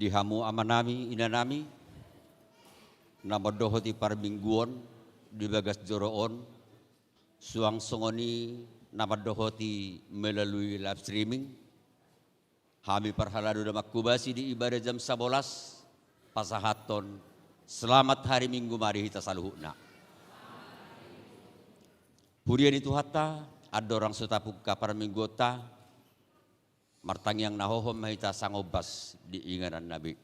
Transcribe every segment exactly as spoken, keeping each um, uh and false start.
Di hamu amanami, inanami, na mandohoti parmingguon di bagas joro on, suang songon i na mandohoti melalui live streaming, hami parhalado na manghobasi di ibadah jam sabolas, pasahathon selamat hari Minggu ma di hita saluhutna. Huria ni Tuhanta, andorang so tapungka parmingguonta, martangiang na hohom ma hita sangombas di inganan na be.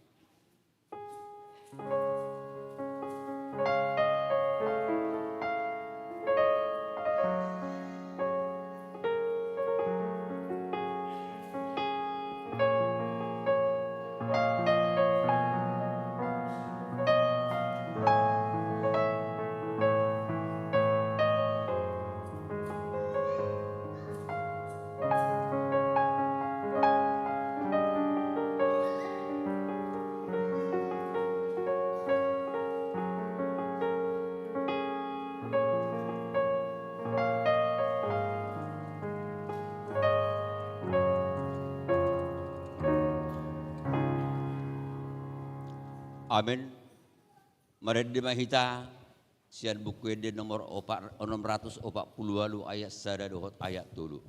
Amen. Marende ma hita sian Buku Ende nomor opat, onom ratus opat pulu ualu, ayat sada dohot ayat tolu.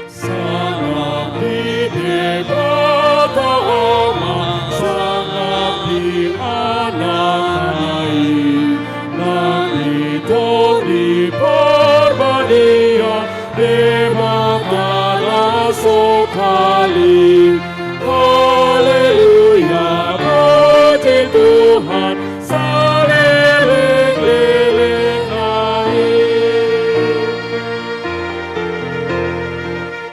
Sangap di Debata Ama, sangap di Anakna i, nang ito di Parbadia, Debata na so kaling. Haleluya, puji Tuhan, salelenglelengna i.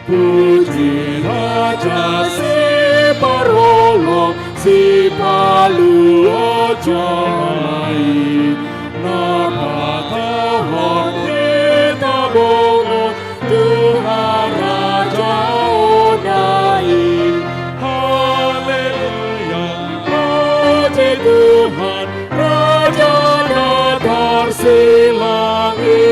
Puji Raja Siparholong, Sipaluhon jolma i, na patahon hita bongot, Tuhan Rajaonna i. Haleluya, puji Tuhan, Raja na tarsilang i.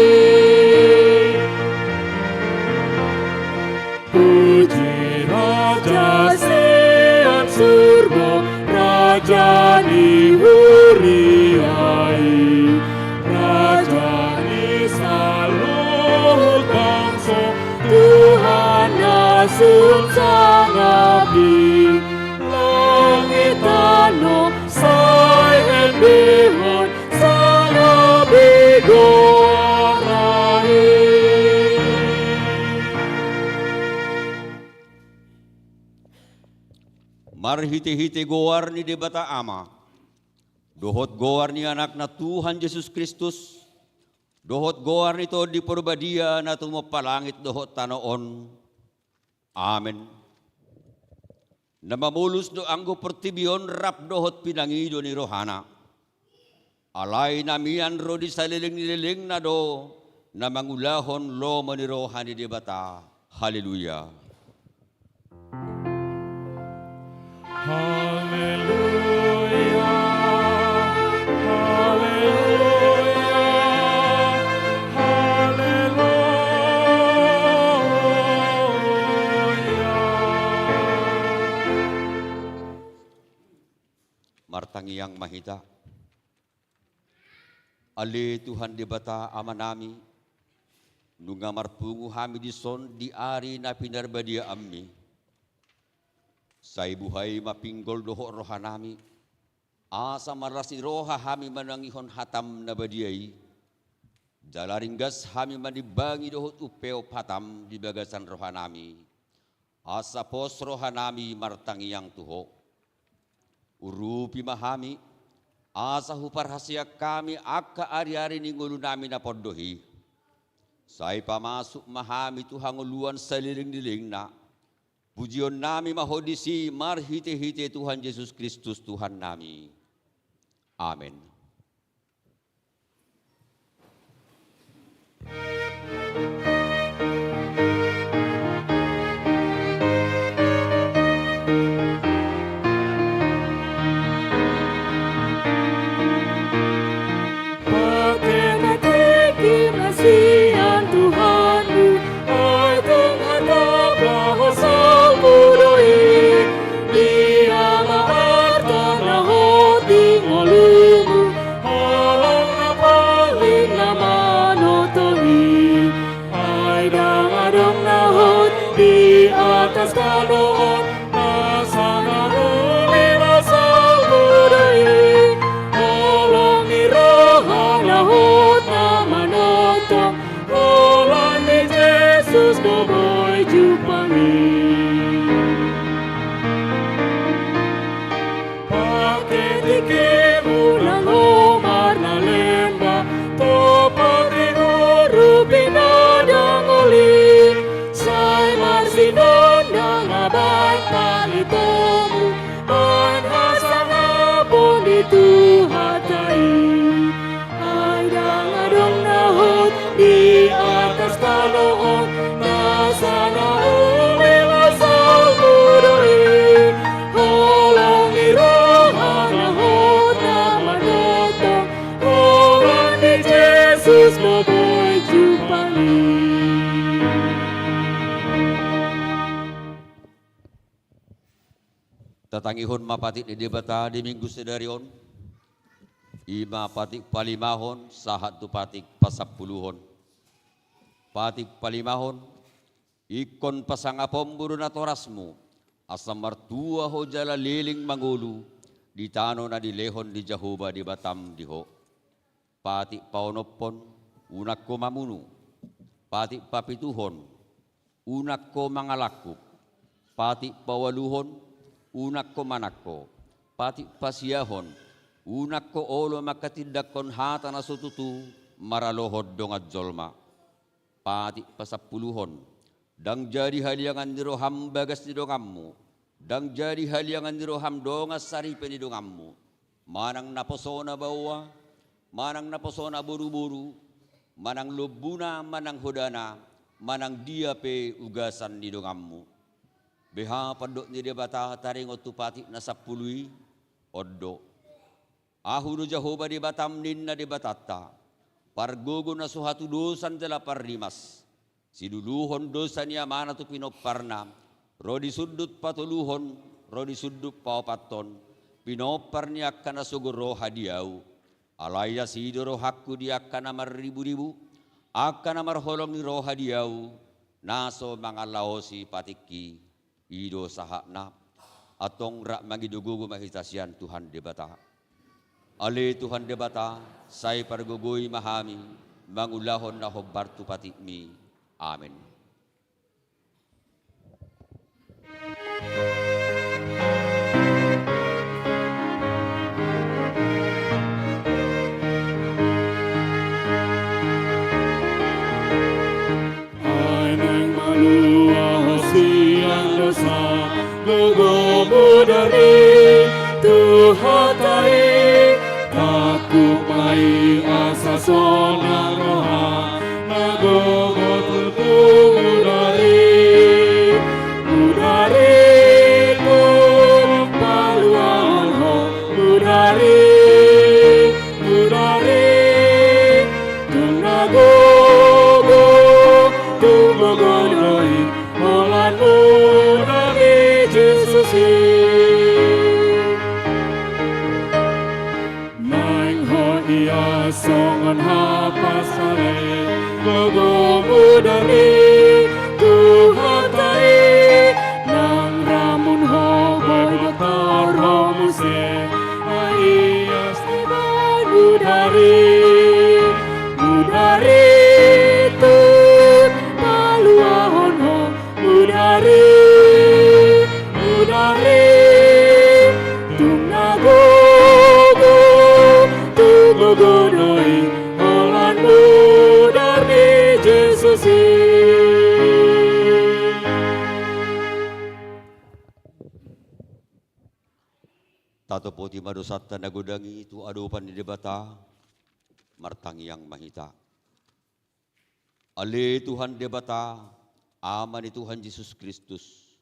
Puji Raja sian surgo, Raja ni huria i, Raja ni saluhut bangso, Tuhan na sun sangap i. Langit tano sai endehon, sangap i goarna i. Marhitehite goar ni Debata Ama, dohot goar ni Anakna Tuhan Jesus Kristus, dohot goar ni Tondi Parbadia na tumompa langit dohot tano on. Amen. Na mamolus do anggo portibi on rap dohot pinangido ni rohana. Alai na mian ro di saleleng ni lelengna do na mangulahon lomo ni roha ni Debata. Haleluya. Haleluya, haleluya, haleluya. Martangiang ma hita. Ale Tuhan Debata Amanami, nunga marpungu hami dison di ari na pinarbadiaanmi. Sai buhai ma pinggol dohot rohanami, asa marlas ni roha hami manangihon hataM na badia i. Jala ringgas hami manimbangi dohot umpeop hataM di bagasan rohanami. Asa pos rohanami martangiang tu Ho. Urupi ma hami, asa huparhaseang hami angka ariari ni ngolunami na pondoh i. Sai pamasuk ma hami tu hangoluan saleleng ni lelengna. Pujionnami ma Ho disi marhitehite Tuhan Jesus Kristus Tuhannami. Amen. Tatangihon ma patik ni Debata di Minggu sadari on. I ma patik palimahon sahat tu patik pasampuluhon. Patik palimahon. Ingkon pasangaponmu do natorasmu, asa martua ho jala leleng mangolu di tano na nilehon ni Jahowa Debatam di ho. Patik paonomhon, unang ho mamunu. Patik papituhon, unang ho mangalangkup. Patik paualuhon, unang ho manangko. Patik pasiahon, unang ho olo manghatindanghon hata na so tutu maralohon dongan jolma. Patik pasampuluhon, ndang jadi haliangan ni roham bagas ni donganmu, ndang jadi haliangan ni roham dongan saripe ni donganmu, manang naposona baoa, manang naposona boruboru, manang lombuna, manang hodana, manang dia pe ugasan ni donganmu. Beha pandok ni Debata taringot tu patik na sampulu i? On do. Ahu do Jahowa Debatam, ninna Debatanta, pargogo na so hatudosan jala parrimas. Siluluhon dosa ni amana tu pinomparna, ro di sundut patoluhon, ro di sundut paopathon, pinompar ni angka na sogo roha di ahu. Alai asi do rohangku di angka na marriburibu, angka na marholong ni roha di ahu, na so mangalaosi patikki. I do sahatna. Antong rap mangido gogo ma hita sian Tuhan Debata. Ale Tuhan Debata, sai pargogoi ma hami mangulahon na hombar tu patikmi. Amen. Ai naeng malua ho sian dosa, gogo mudar i tu hata i, tangkup ma i asa sonang roha, na gogo tutu mudar i. Mudar i tung paluahon ho, mudar i, mudar i, tung na gogo, tung gogo do i, holan mudar ni Jesus i. Naeng ho ia songon hapas ale, gogo mudar i tu hata i, nang ramun ho boi botor ho muse, ai ias ni ba mudar i, mudar i tung paluahon ho, mudar i, mudar i, tung na gogo, tung gogo do i, holan mudar ni Jesus i. Tatopoti ma dosanta na godang i tu adopan ni Debata, martangiang ma hita. Ale Tuhan Debata, Ama ni Tuhan Jesus Kristus,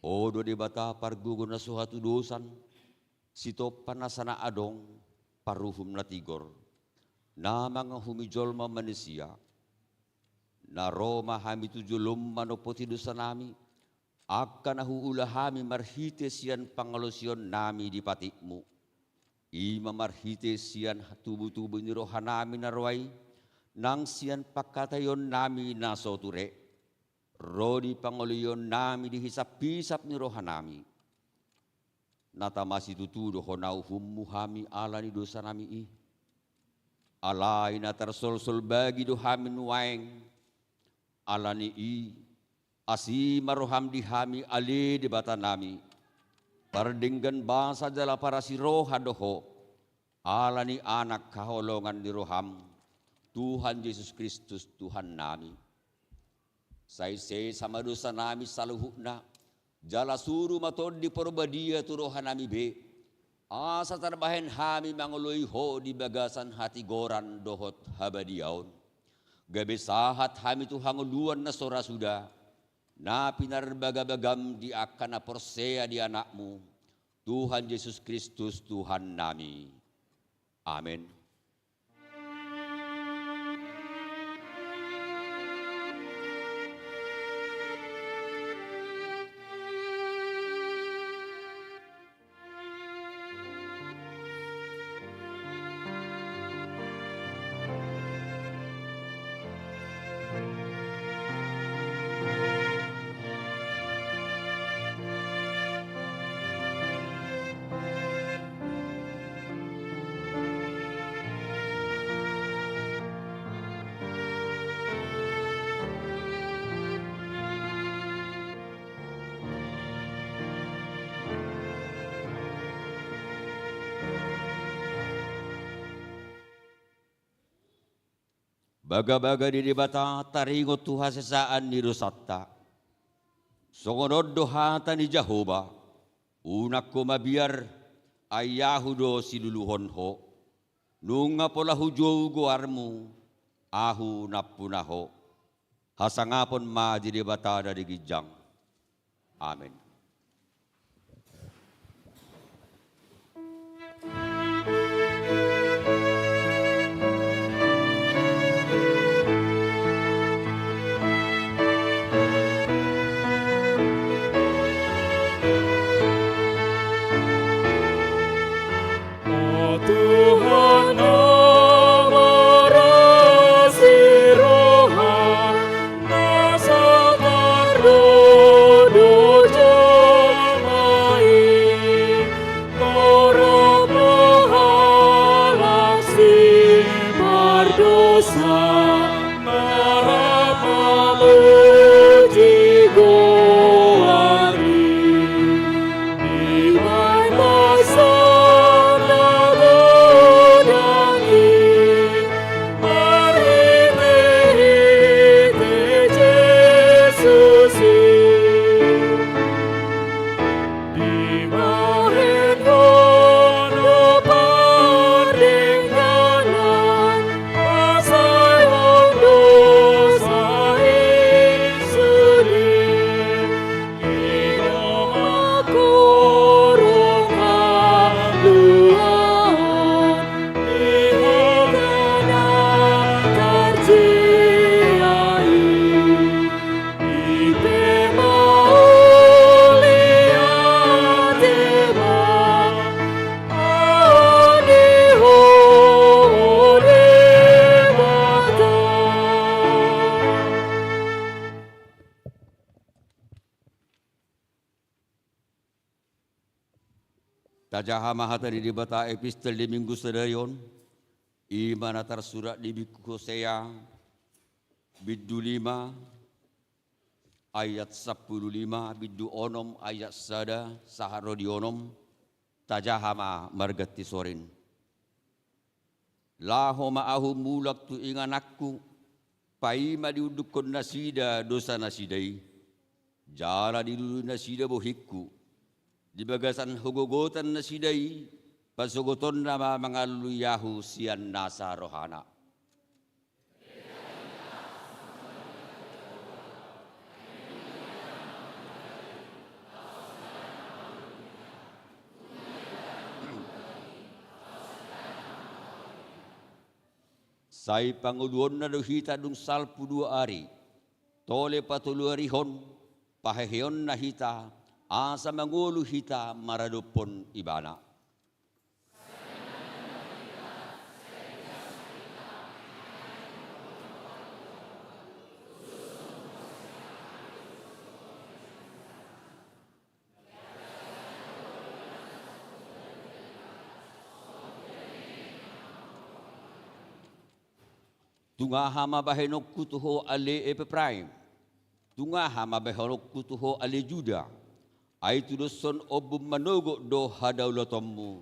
Ho do Debata pargogo na so hatudosan, sitompa nasa na adong, paruhum na tigor, na mangahumi jolma manisia. Na ro ma hami tu jolom manompoti dosanami, angka na huula hami marhite sian pangalaosionnami di patikmu. I ma marhite sian tubutubu ni rohanami na roa i, nang sian pangkataionnami na so ture, ro di pangoloionnami di hisaphisap ni rohanami. Na tama situtu do hona uhummu hami ala ni dosanami i. Alai na tarsolsol bagi do hami nuaeng. Ala ni i, asi ma roham di hami ale Debatanami. Pardenggan basa jala parasi roha do ho, ala ni Anak haholongan ni roham, Tuhan Jesus Kristus Tuhannami. Sai sesa ma dosanami saluhutna, jala suru ma Tondi Porbadia tu rohanami be, asa tarbahen hami mangoloi ho di bagasan hatigoran dohot habadiaon. Gabe sahat hami tu hangoluan na so ra suda, na pinarbagabagam di angka na porsea di Anakmu, Tuhan Jesus Kristus Tuhannami. Amen. Bagabaga ni Debata taringot tu hasesaan ni dosanta. Songon on do hata ni Jahowa: Unang ho mabiar, ai Ahu do siluluhon ho. Nunga pola hujou goarmu, Ahu nampuna ho. Hasangapon ma di Debata na di ginjang. Amen. O Tuhan na marasi roha, na so tardodo jolma i, torop ma halak sipardosa, na rap mamuji goarMi. Dibahen basa na godang i, marhitehite Jesus i. Dibahen Ho do pardengganan, pasaehon dosa i sude. I do mangkorhon haluaon di hita na tarjea i. I pe mauliate ma, ahu ni Ho Debata. Tajaha ma hata ni Debata epistel di Minggu sadari on, i ma na tarsurat di buku Hosea, bindu lima, ayat sampulu lima, bindu onom, ayat sada sahat ro di onom. Tajaha ma marganti sorin. Laho ma Ahu mulak tu ingananKu, paima diundukhon nasida dosa nasida i, jala dilului nasida bohingKu. Di bagasan hagogotan nasida i, pasogotonna ma mangalului Ahu sian nasa rohana. Sai pangoluonna do hita dung salpu dua ari, tole patoluarihon, paheheonna hita, asa mangolu hita maradophon Ibana. Tung aha ma bahenonku tu ho ale Epraim? Tung aha ma bahenonku tu ho ale Juda? Ai tudoshon ombun manogot do hadaulatonmu,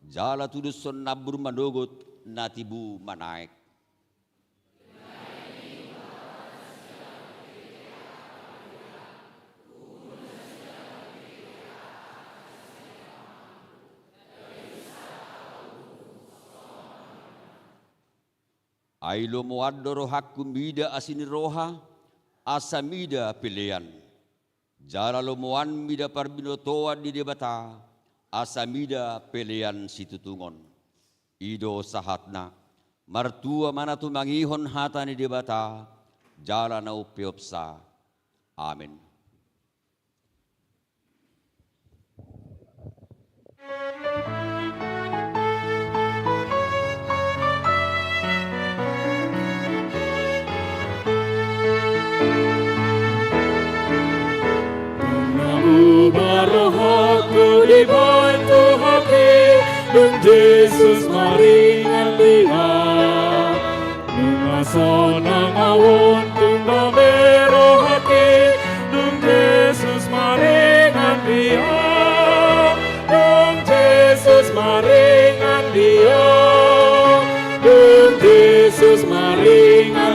jala tudoshon nambur manogot na tibu manaek. Ai lomoan do rohangku mida asi ni roha, asa mida pelean. Jala lomoan mida parbinotoan ni Debata, asa mida pelean situtungon. I do sahatna, martua ma na tumangihon hata ni Debata, jala na umpeopsa. Amen. Tung na muba rohangku dibahen Tuhanki, dung Jesus maringan di ahu. Nunga sonang ahu on tung dame rohangki, dung Jesus maringan di ahu, dung Jesus maringan di ahu, dung Jesus maringan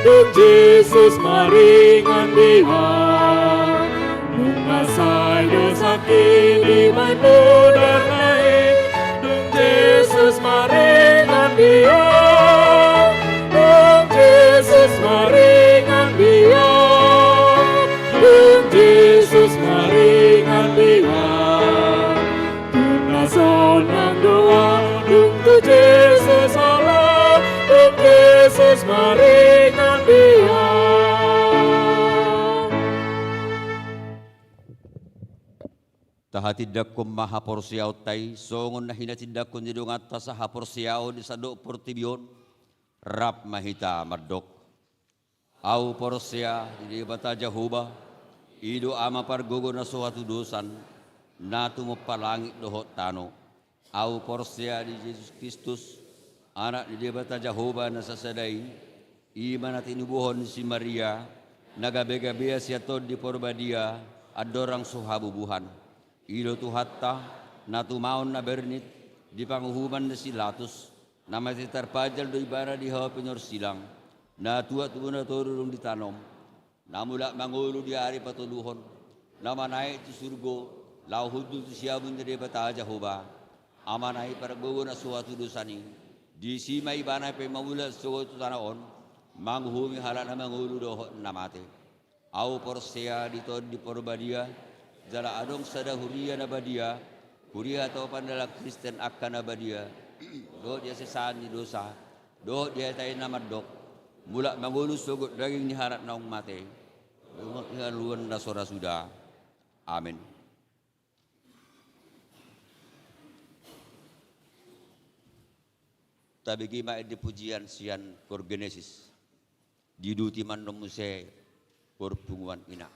Dung Jesus maringan di Ho, nunga sai do sangkit i baen mudar na i. Dung Jesus maringan di Ho, dung Jesus maringan di Ho, dung Jesus maringan di Ho. Tung na sonang do ahu, dung tu Jesus ala, dung Jesus maringan di ahu. Tahatindangkon ma haporseaonta i, songon na hinatindangkon ni donganta sahaporseaon di sandok portibi on, rap ma hita mandok. Ahu porsea di Debata Jahowa, i do Ama pargogo na so hatudosan, na tumompa langit dohot tano. Ahu porsea di Jesus Kristus, Anak ni Debata Jahowa na sasada i, i ma na tinubuhon ni si Maria, na gabe-gabea sian Tondi Porbadia, andorang so habubuhan. I do Tuhanta, na tumaon na bernit, di panguhuman ni si Latus, na mate tarpajal do Ibana di hau pinorsilang, na tuat tu bona toru dung ditanom, na mulak mangolu di ari patoluhon, na manaek tu surgo, laho hundul tu siamun ni Debata Jahowa, Amana i pargogo na so hatudosan i, disi ma Ibana pe mamulak sogot tu tano on, manguhumi halak na mangolu dohot na mate. Ahu porsea di Tondi Porbadia, jala adong sada huria na badia, huria hatopan dalan Kristen angka na badia, dohot di hasesaan ni dosa, dohot di hata i na mandok, mulak mangolu sogot daging ni halak naung mate, dohot di haluaon na so ra suda. Amen. Tabege ma ende pujian sian koor Genesis. Diuduti ma annon muse koor punguan ina.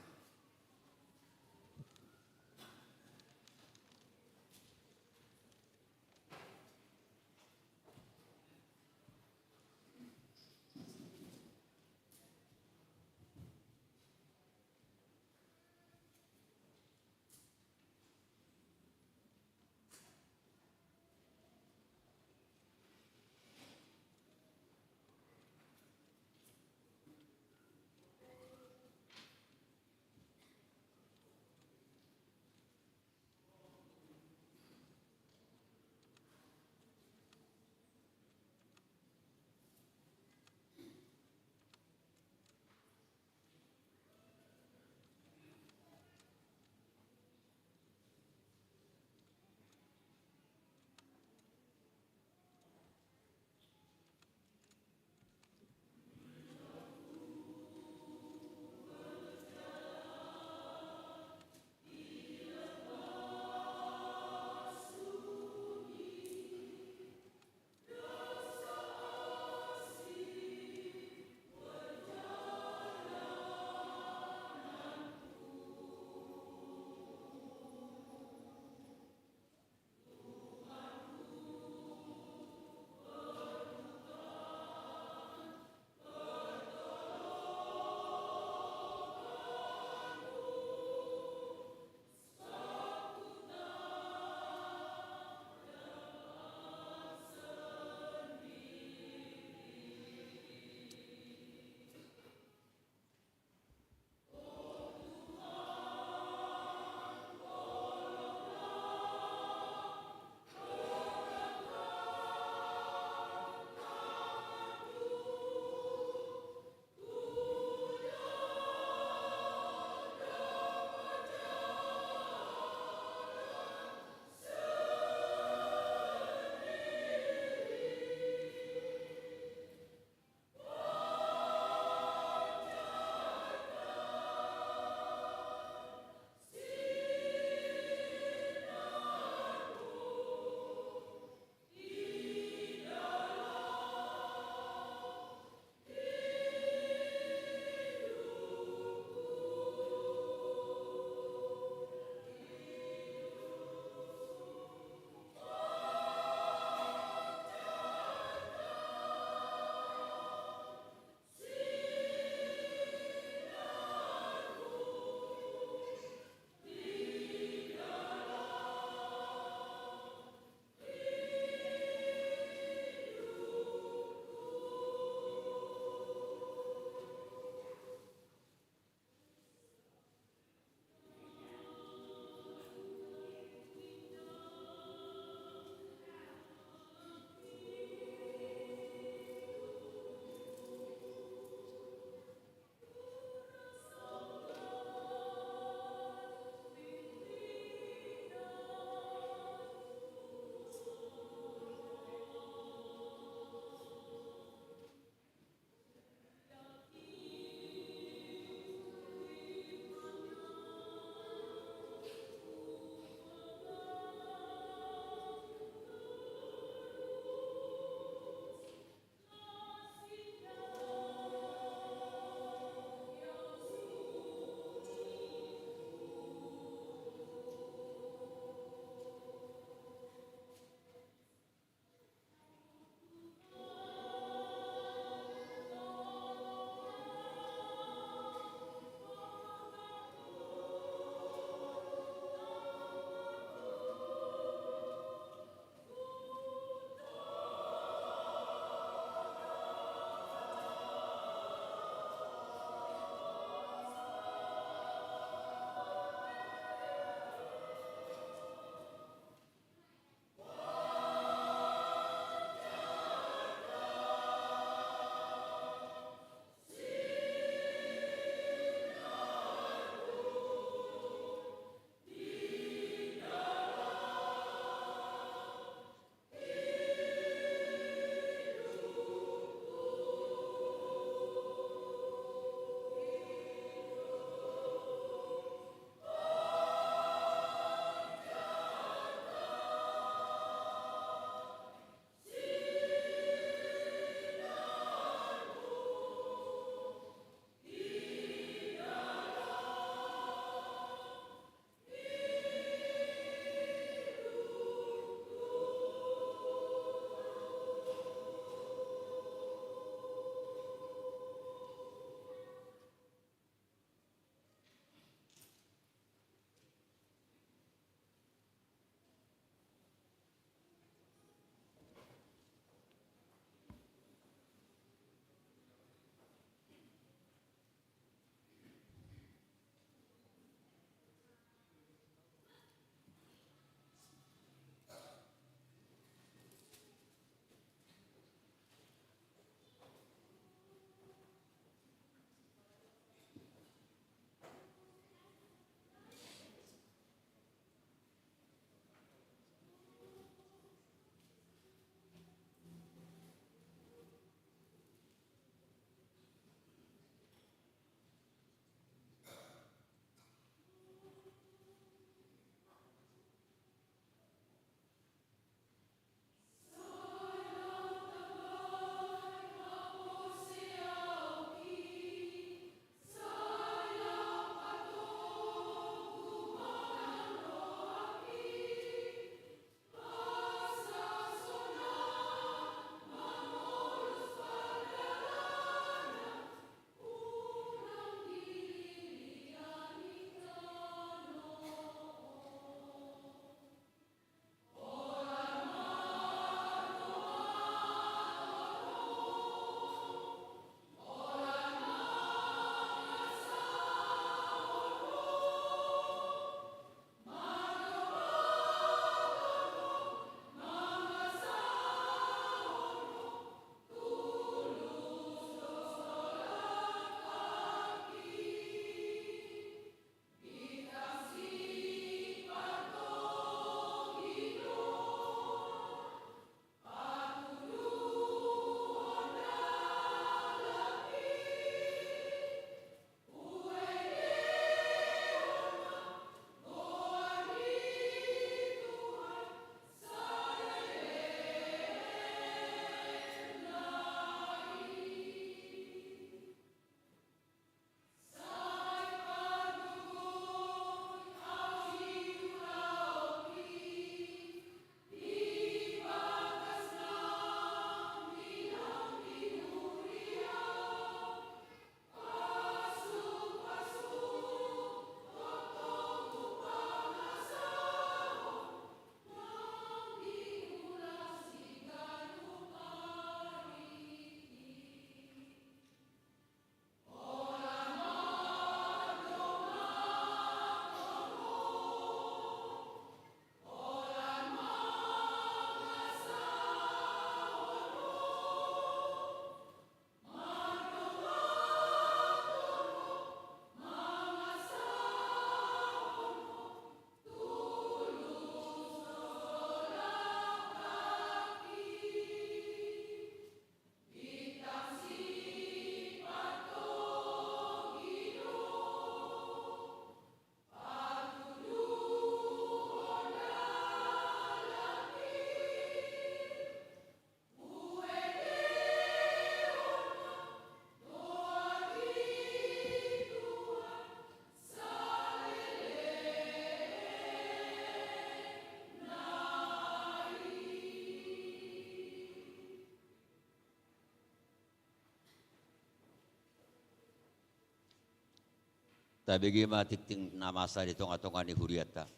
Tabege ma tingting na masa di tonga-tonga ni hurianta.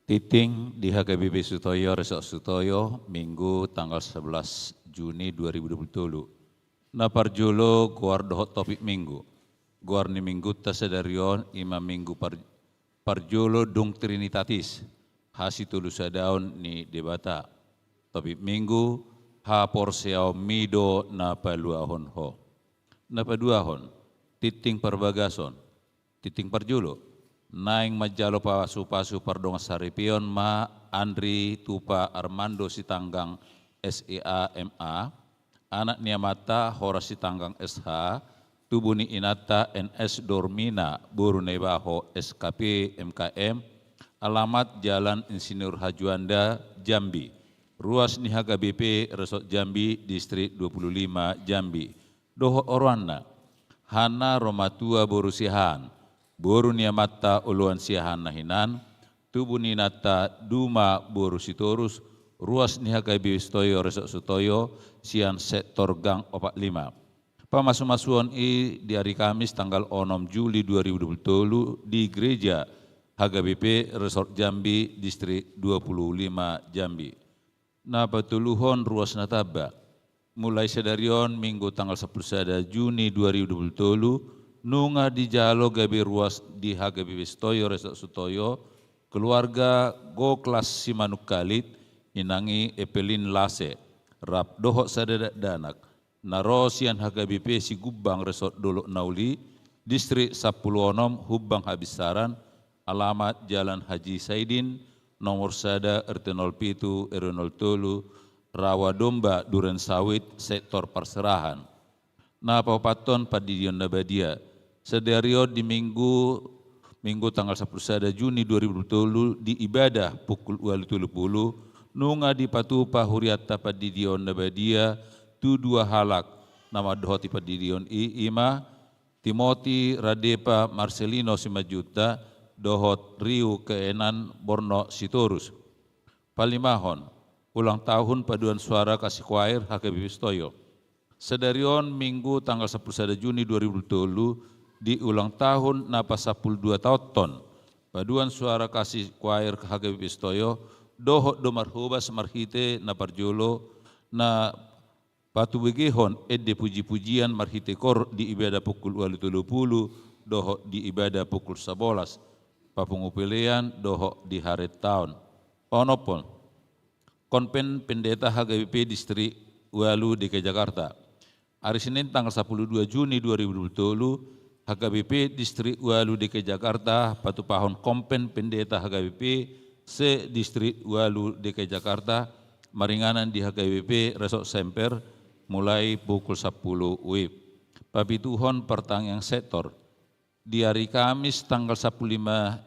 Tingting di H K B P Sutoyo, Resort Sutoyo, Minggu tanggal sebelas Juni dua ribu dua puluh tolu. Na parjolo, goar dohot topik Minggu. Goar ni Minggunta sadari on i ma Minggu par-, parjolo dung Trinitatis, hasitolusadaon ni Debata. Topik Minggu, haporseaonmi do na paluahon ho. Na paduahon, tingting parbagason. Tingting parjolo, naeng manjalo pasu-pasu pardongansaripeon ma Andri Tupa Armando Sitanggang, S E A, M A, anak ni amanta Horas Sitanggang, S H, tubu ni inanta N S Dormina, boru Naibaho, S K P, M K M, alamat Jalan Insinyur Hajuanda, Jambi, ruas ni H K B P Resort Jambi, Distrik dua puluh lima, Jambi. Dohot oroanna, Hanna Romatua boru Siahaan, boru ni amanta Oloan Siahaan na hinan, tubu ni inanta Duma boru Sitorus, ruas ni H K B P Sutoyo Resort Sutoyo, sian sektor Gang Opat Lima. Pamasu-masuon i di ari Kamis tanggal onom Juli dua ribu dua puluh tolu di gereja H K B P Resort Jambi, Distrik dua puluh lima, Jambi. Na patoluhon, ruas na tamba. Mulai sadari on, Minggu tanggal sampulu sada Juni dua ribu dua puluh tolu, nunga dijalo gabe ruas di H K B P Sutoyo Resort Sutoyo, keluarga Goklas Simanungkalit, inang i Epelin Lase, rap dohot sada dakdanak, na ro sian H K B P Sigumbang Resort Dolok Nauli, Distrik sampulu onom, Humbang Habinsaran, alamat Jalan Haji Saidin, nomor sada, R T nol pitu, R W nol tolu, Rawa Domba, Duren Sawit, sektor Parserahan. Na paopathon, pandidion na badia. Sadari on di Minggu, Minggu tanggal sampulu sada Juni dua ribu dua puluh tolu, di ibadah pukul ualu tolu pulu, nunga dipatupa hurianta pandidion na badia tu dua halak na mandohoti pandidion i, i ma Timoti Radepa Marcelino Simanjuntak dohot Riu Keenan Borno Sitorus. Palimahon, ulang tahun Paduan Suara Kasih Choir H K B P Sutoyo. Sadari on, Minggu tanggal sampulu sada Juni dua ribu dua puluh tolu, di ulang tahun na pasampulu dua taonhon Paduan Suara Kasih Choir H K B P Sutoyo, dohot do marhobas marhite na parjolo na patubegehon ende puji-pujian marhite koor di ibadah pukul ualu tolu pulu dohot di ibadah pukul sabolas, papungu pelean dohot di harentaon. Onomhon, Konven Pendeta H K B P Distrik ualu D K I Jakarta. Ari Senin tanggal sampulu dua Juni dua ribu dua puluh tolu, H K B P Distrik ualu D K I Jakarta patupahon Konven Pendeta H K B P se-Distrik ualu D K I Jakarta, maringanan di H K B P Resort Semper, mulai pukul sampulu WIB. Papituhon, partangiangan sektor. Di ari Kamis tanggal sampulu lima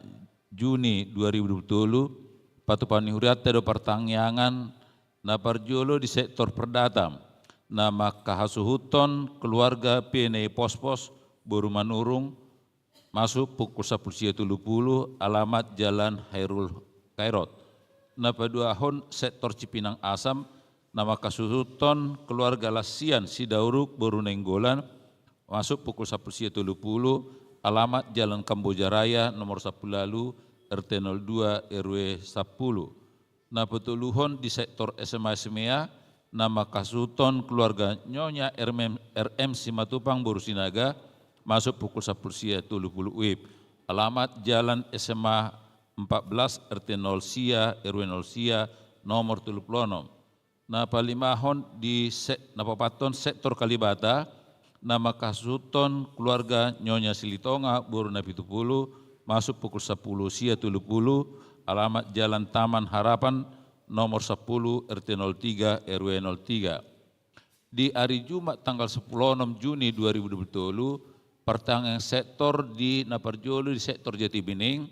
Juni dua ribu dua puluh tolu, patupaon ni hurianta do partangiangan na parjolo di sektor perdata, na manghasuhuthon keluarga Pene Pospos, boru Manurung, masuk pukul sampulu sia tolu pulu, alamat Jalan Hairul Khairot. Na paduahon, sektor Cipinang Asam, na manghasuhuthon keluarga Lasian Sidauruk, boru Nainggolan, masuk pukul sampulu sia tolu pulu, alamat Jalan Kamboja Raya nomor sampulu ualu, R T nol dua, R W sampulu. Na patoluhon, di sektor S M A S M E A, na manghasuhuthon keluarga Nyonya R M, R M Simatupang boru Sinaga, masuk pukul sampulu sia tolu pulu WIB. Alamat Jalan S M A empat belas, R T nol sia, R W nol sia, nomor tolu pulu onom. Na palimahon, di se-, na paopathon, sektor Kalibata, na manghasuhuthon keluarga Nyonya Silitonga boru Napitupulu, masuk pukul sampulu sia tolu pulu, alamat Jalan Taman Harapan nomor sampulu, R T nol tiga, R W nol tiga. Di ari Jumat tanggal sampulu onom Juni dua ribu dua puluh tolu, partangiangan sektor di na parjolo di sektor Jatibening,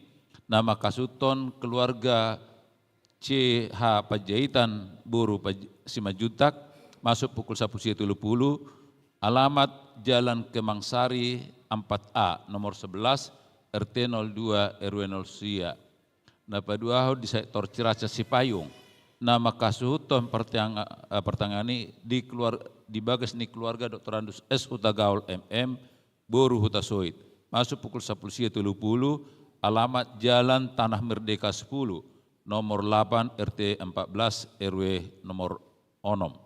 na manghasuhuthon keluarga C H Panjaitan boru Paj-, Simanjuntak, masuk pukul sampulu sia tolu pulu, alamat Jalan Kemang Sari empat A, nomor sebelas, R T nol dua, R W nol sia. Na paduahon di sektor Ciracas Sipayung, na manghasuhuthon partangiang-, eh, partangiangan i di keluar-, di bagas ni keluarga Doktorandus S Hutagaol M M, boru Hutasoit, masuk pukul sampulu sia tolu pulu, alamat Jalan Tanah Merdeka sepuluh, nomor delapan, R T empat belas, R W nomor onom.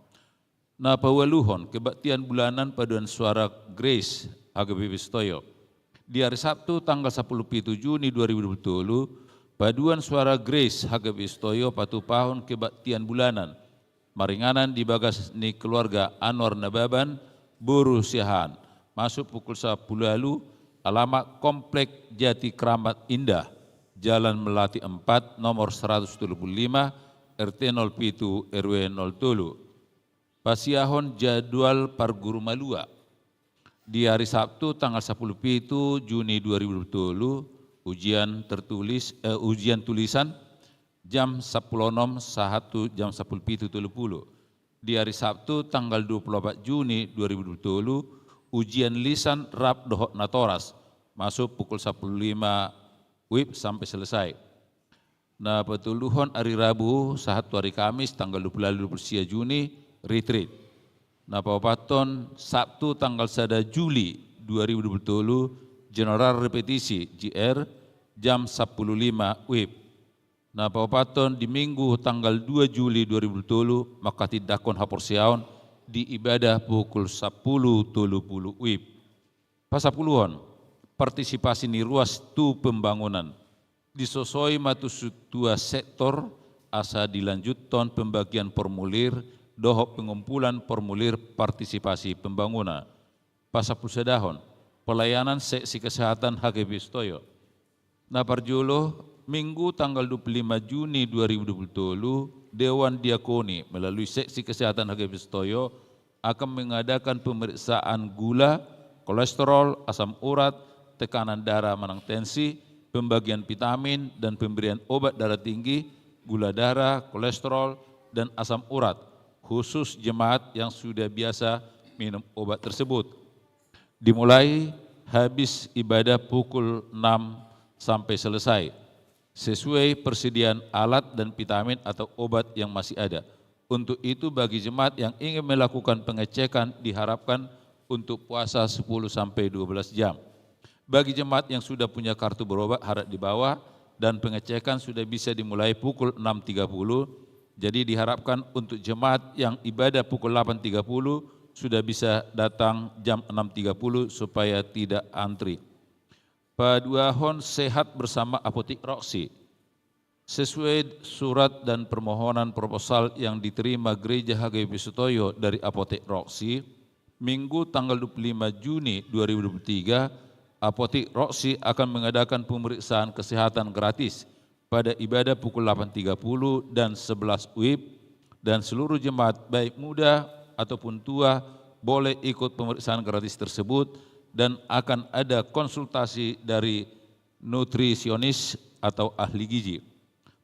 Na paualuhon, kebaktian bulanan paduan suara Grace H K B P Sitoyo. Di hari Sabtu tanggal sampulu pitu Juni dua ribu dua puluh tolu, paduan suara Grace H K B P Sitoyo patupahon kebaktian bulanan maringanan di bagas ni keluarga Anwar Nababan, boru Siahaan, masuk pukul sampulu ualu, alamat Komplek Jati Keramat Indah, Jalan Melati empat, nomor seratus tolu pulu lima, R T nol pitu, R W nol tolu. Pasiahon jadwal parguru malua. Di hari Sabtu tanggal sampulu pitu Juni dua ribu dua puluh tolu, ujian tertulis, eh, ujian tulisan jam sampulu onom sahat tu jam sampulu pitu tolu pulu. Di hari Sabtu tanggal dua puluh opat Juni dua ribu dua puluh tolu, ujian lisan, rap dohot natoras, masuk pukul sampulu lima WIB sampai selesai. Na patoluhon, hari Rabu sahat tu hari Kamis tanggal dua puluh ualu, dua puluh sia Juni, retreat. Na paopathon, Sabtu tanggal sada Juli dua ribu dua puluh tolu, general repetisi, G R, jam sampulu lima WIB. Na paopathon, di Minggu tanggal dua Juli dua ribu dua puluh tolu, manghatindanghon haporseaon di ibadah pukul sampulu tolu pulu WIB. Pasampuluhon, partisipasi ni ruas tu pembangunan. Disosoi ma tu sintua sektor asa dilanjuthon pembagian formulir dohot pengumpulan formulir partisipasi pembangunan. Pasampulusadahon, pelayanan seksi kesehatan H K B P Sitoyo. Na parjolo, Minggu tanggal dua puluh lima Juni dua ribu dua puluh tolu, Dewan Diakoni melalui seksi kesehatan H K B P Sitoyo akan mengadakan pemeriksaan gula, kolesterol, asam urat, tekanan darah manang tensi, pembagian vitamin, dan pemberian obat darah tinggi, gula darah, kolesterol, dan asam urat, khusus jemaat yang sudah biasa minum obat tersebut. Dimulai habis ibadah pukul enam sampai selesai, sesuai persediaan alat dan vitamin atau obat yang masih ada. Untuk itu, bagi jemaat yang ingin melakukan pengecekan diharapkan untuk puasa sepuluh sampai dua belas jam. Bagi jemaat yang sudah punya kartu berobat, harap dibawa, dan pengecekan sudah bisa dimulai pukul enam tiga puluh. Jadi, diharapkan untuk jemaat yang ibadah pukul delapan tiga puluh sudah bisa datang jam enam tiga puluh supaya tidak antri. Paduahon, sehat bersama Apotik Roksi. Sesuai surat dan permohonan proposal yang diterima Gereja H K B P Sutoyo dari Apotek Roksi, Minggu tanggal dua puluh lima Juni dua ribu dua puluh tiga, Apotek Roksi akan mengadakan pemeriksaan kesehatan gratis pada ibadah pukul delapan tiga puluh dan sebelas WIB, dan seluruh jemaat, baik muda ataupun tua, boleh ikut pemeriksaan gratis tersebut, dan akan ada konsultasi dari nutrisionis atau ahli gizi.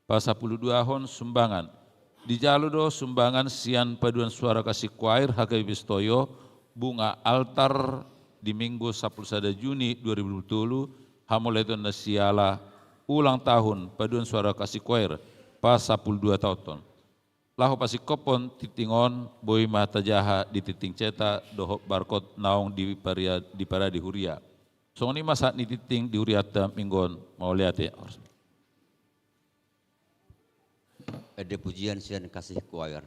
Pasampuluduahon, sumbangan. Dijalo do sumbangan sian Paduan Suara Kasih Choir H K B P Sutoyo, bunga altar di Minggu sampulu sada Juni dua ribu dua puluh tolu, hamauliateon na siala ulang tahun Paduan Suara Kasih Choir, pasampuludua taonhon. Laho pasingkophon tingting on, boi ma tajaha di tingting cetak dohot barkot naung di paria-, di parade huria. Songon i ma sahat ni tingting di hurianta Minggu on, mauliate. Ende pujian sian Kasih Choir.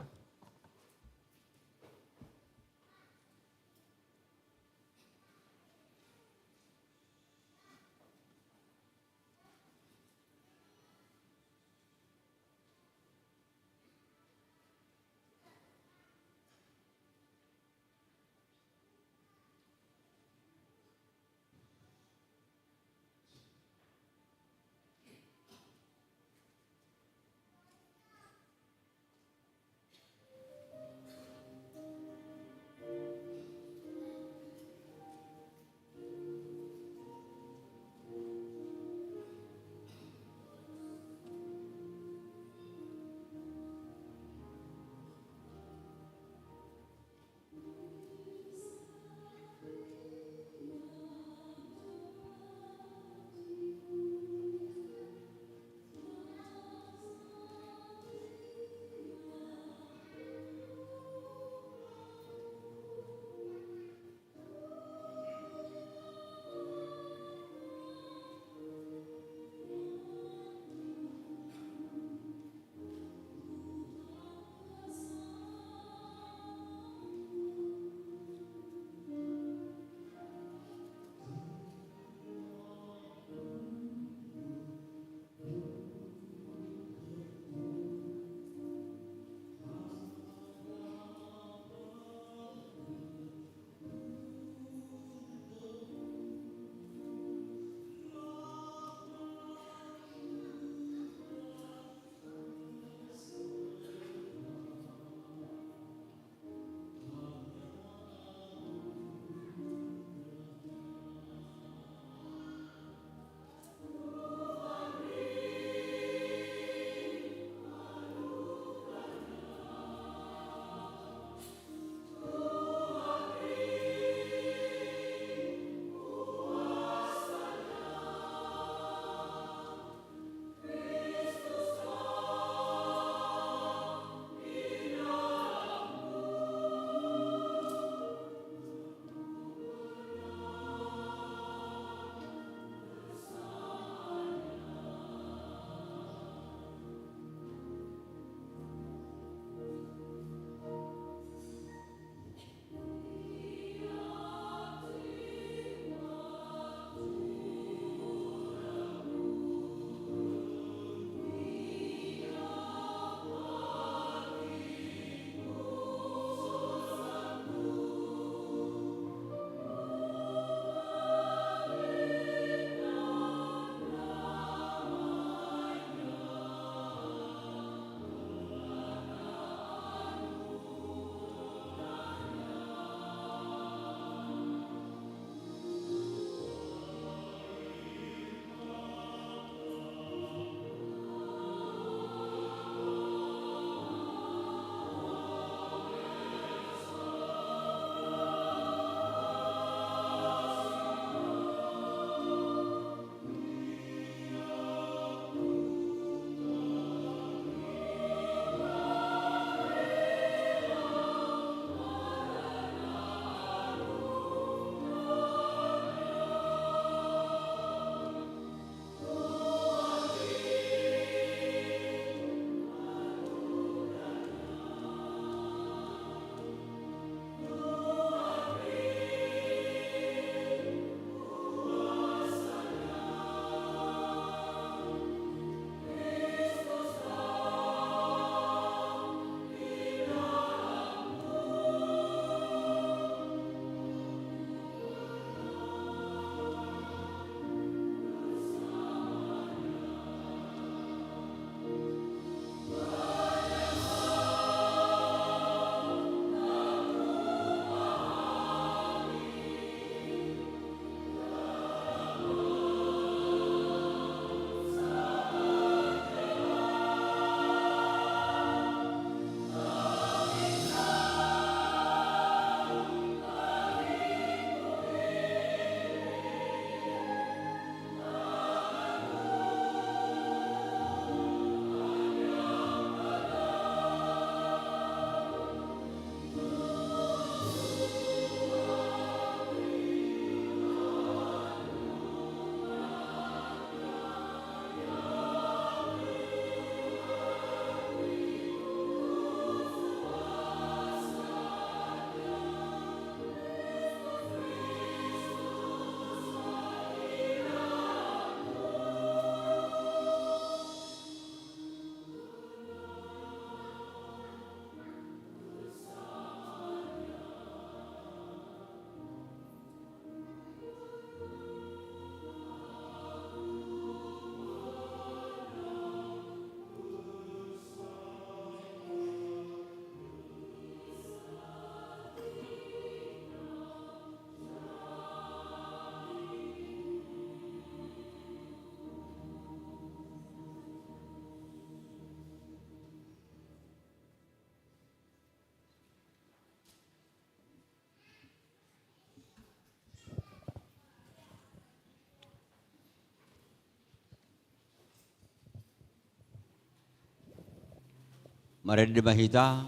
Marende ma hita,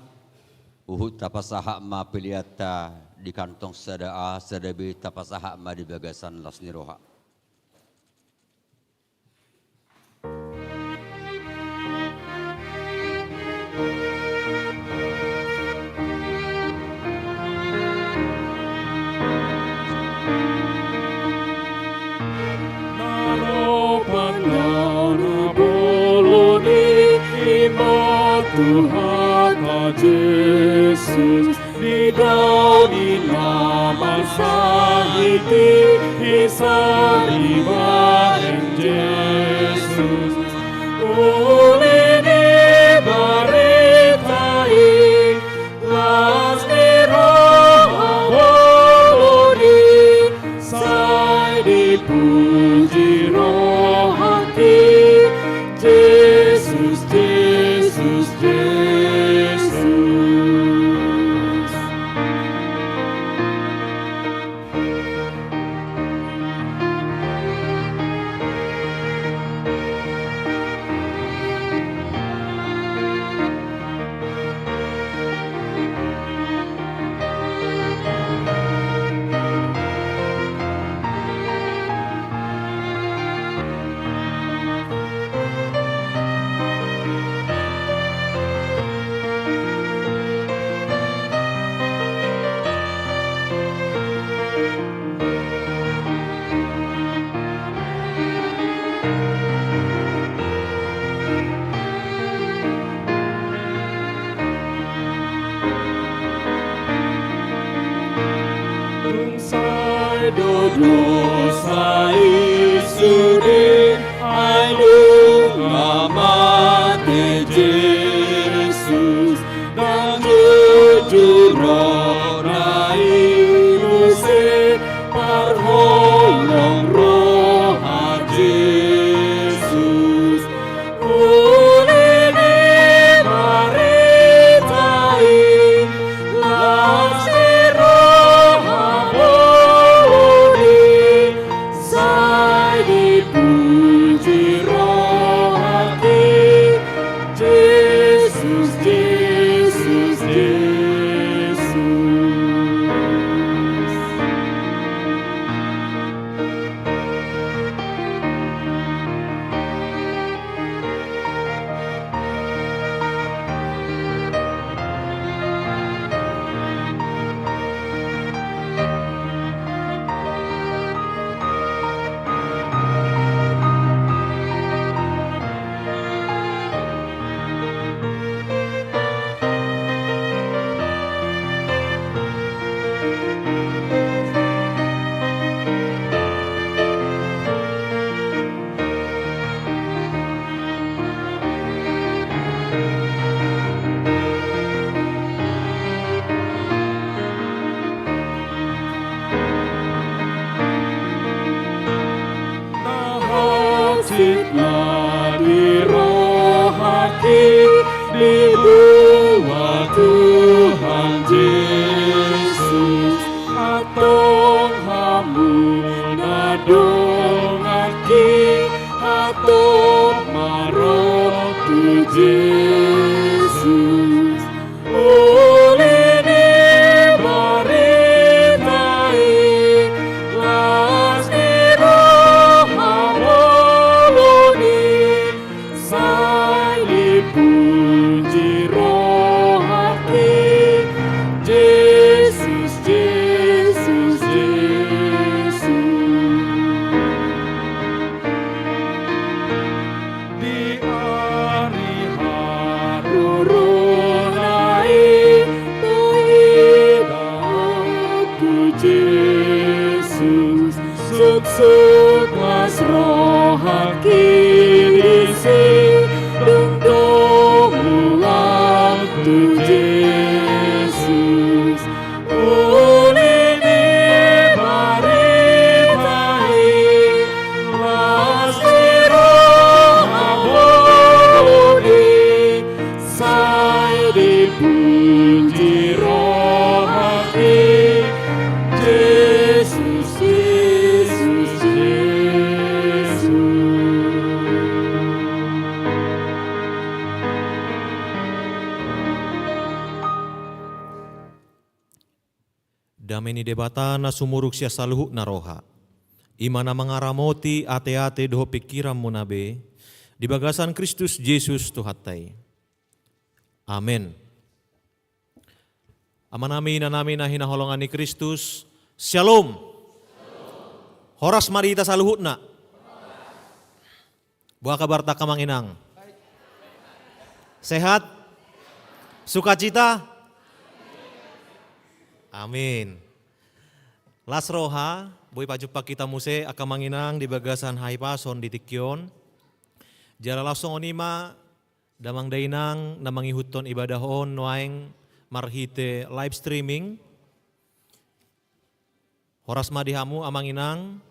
huhut tapasahat ma peleanta di kantong sada A, sada B, tapasahat ma di bagasan las ni roha. Na ro panggauna bolon i, i ma Tuhanta Jesus. Didok ni na marsahit i, i saribahen Jesus. Uli ni barita i, las ni roha bolon i, sai dipuji rohangki, Jesus, Jesus, Jesus. Tung sai do dosa i sude, ai nunga mate Jesus. Ndang jujur rohana i muse, parholong roha Jesus. Uli ni barita i, las ni roha bolon i, sai dipuji rohangki, Jesus, Jesus, Jesus. Na hansit ma di rohangki dibuat Tuhan Jesus. Antong hamu na donganki, antong ma ro tu Jesus. Uli ni barita i, las ni roha bolon i, sai dipuji rohangki, Jesus, Jesus, Jesus. Di ari harorona i, taida tu Jesus. Suksuk las rohangki disi, dung domu au tu Jesus. Uli ni barita i, las ni roha bolon i, sai dipuji rohangki, Jesus, Jesus, Jesus. Dame ni Debata na sumurung sian saluhutna roha, i ma na mangaramoti ateate dohot pingkiranmuna be, di bagasan Kristus Jesus Tuhanta i. Amen. Amanami, inanami na hinaholongan ni Kristus, Shalom. Horas ma di hita saluhutna. Boha kabarta, angka amang inang? Sehat? Sukacita? Amin. Las roha, boi pajumpang hita muse, angka amang inang, di bagasan hahipason di tingki on. Jala laos songon i ma, damang dainang na mangihuthon ibadah on nuaeng marhite live streaming. Horas ma di hamu, amang inang.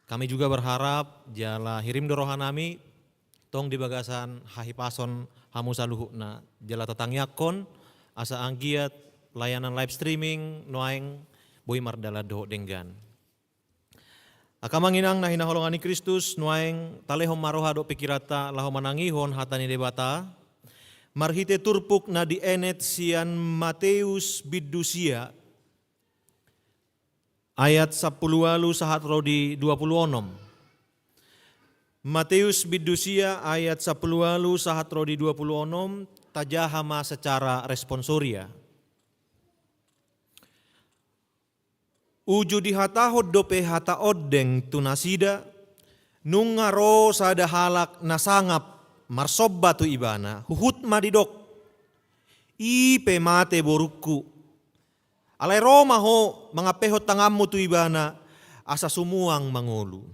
Kami juga berharap jala hirim do rohanami, tong di bagasan hahipason hamu saluhutna. Jala tatangiangkon asa anggiat layanan live streaming nuaeng boi mardalan dohot denggan. Angka amang inang na hinaholongan ni Kristus, nuaeng talehon ma roha dohot pingkiranta laho manangihon hata ni Debata marhite turpuk na dienet sian Mateus bindu sia, ayat sampulu ualu sahat ro di dua pulu onom. Mateus bindu sia ayat sampulu ualu sahat ro di dua pulu onom, tajaha ma secara responsoria. Uju dihatahon dope hata ondeng tu nasida, nunga ro sada halak na sangap marsomba tu ibana, huhut ma didok: I pe mate borungku. Alai ro ma ho mangampehon tanganmu tu ibana, asa sumuang mangolu.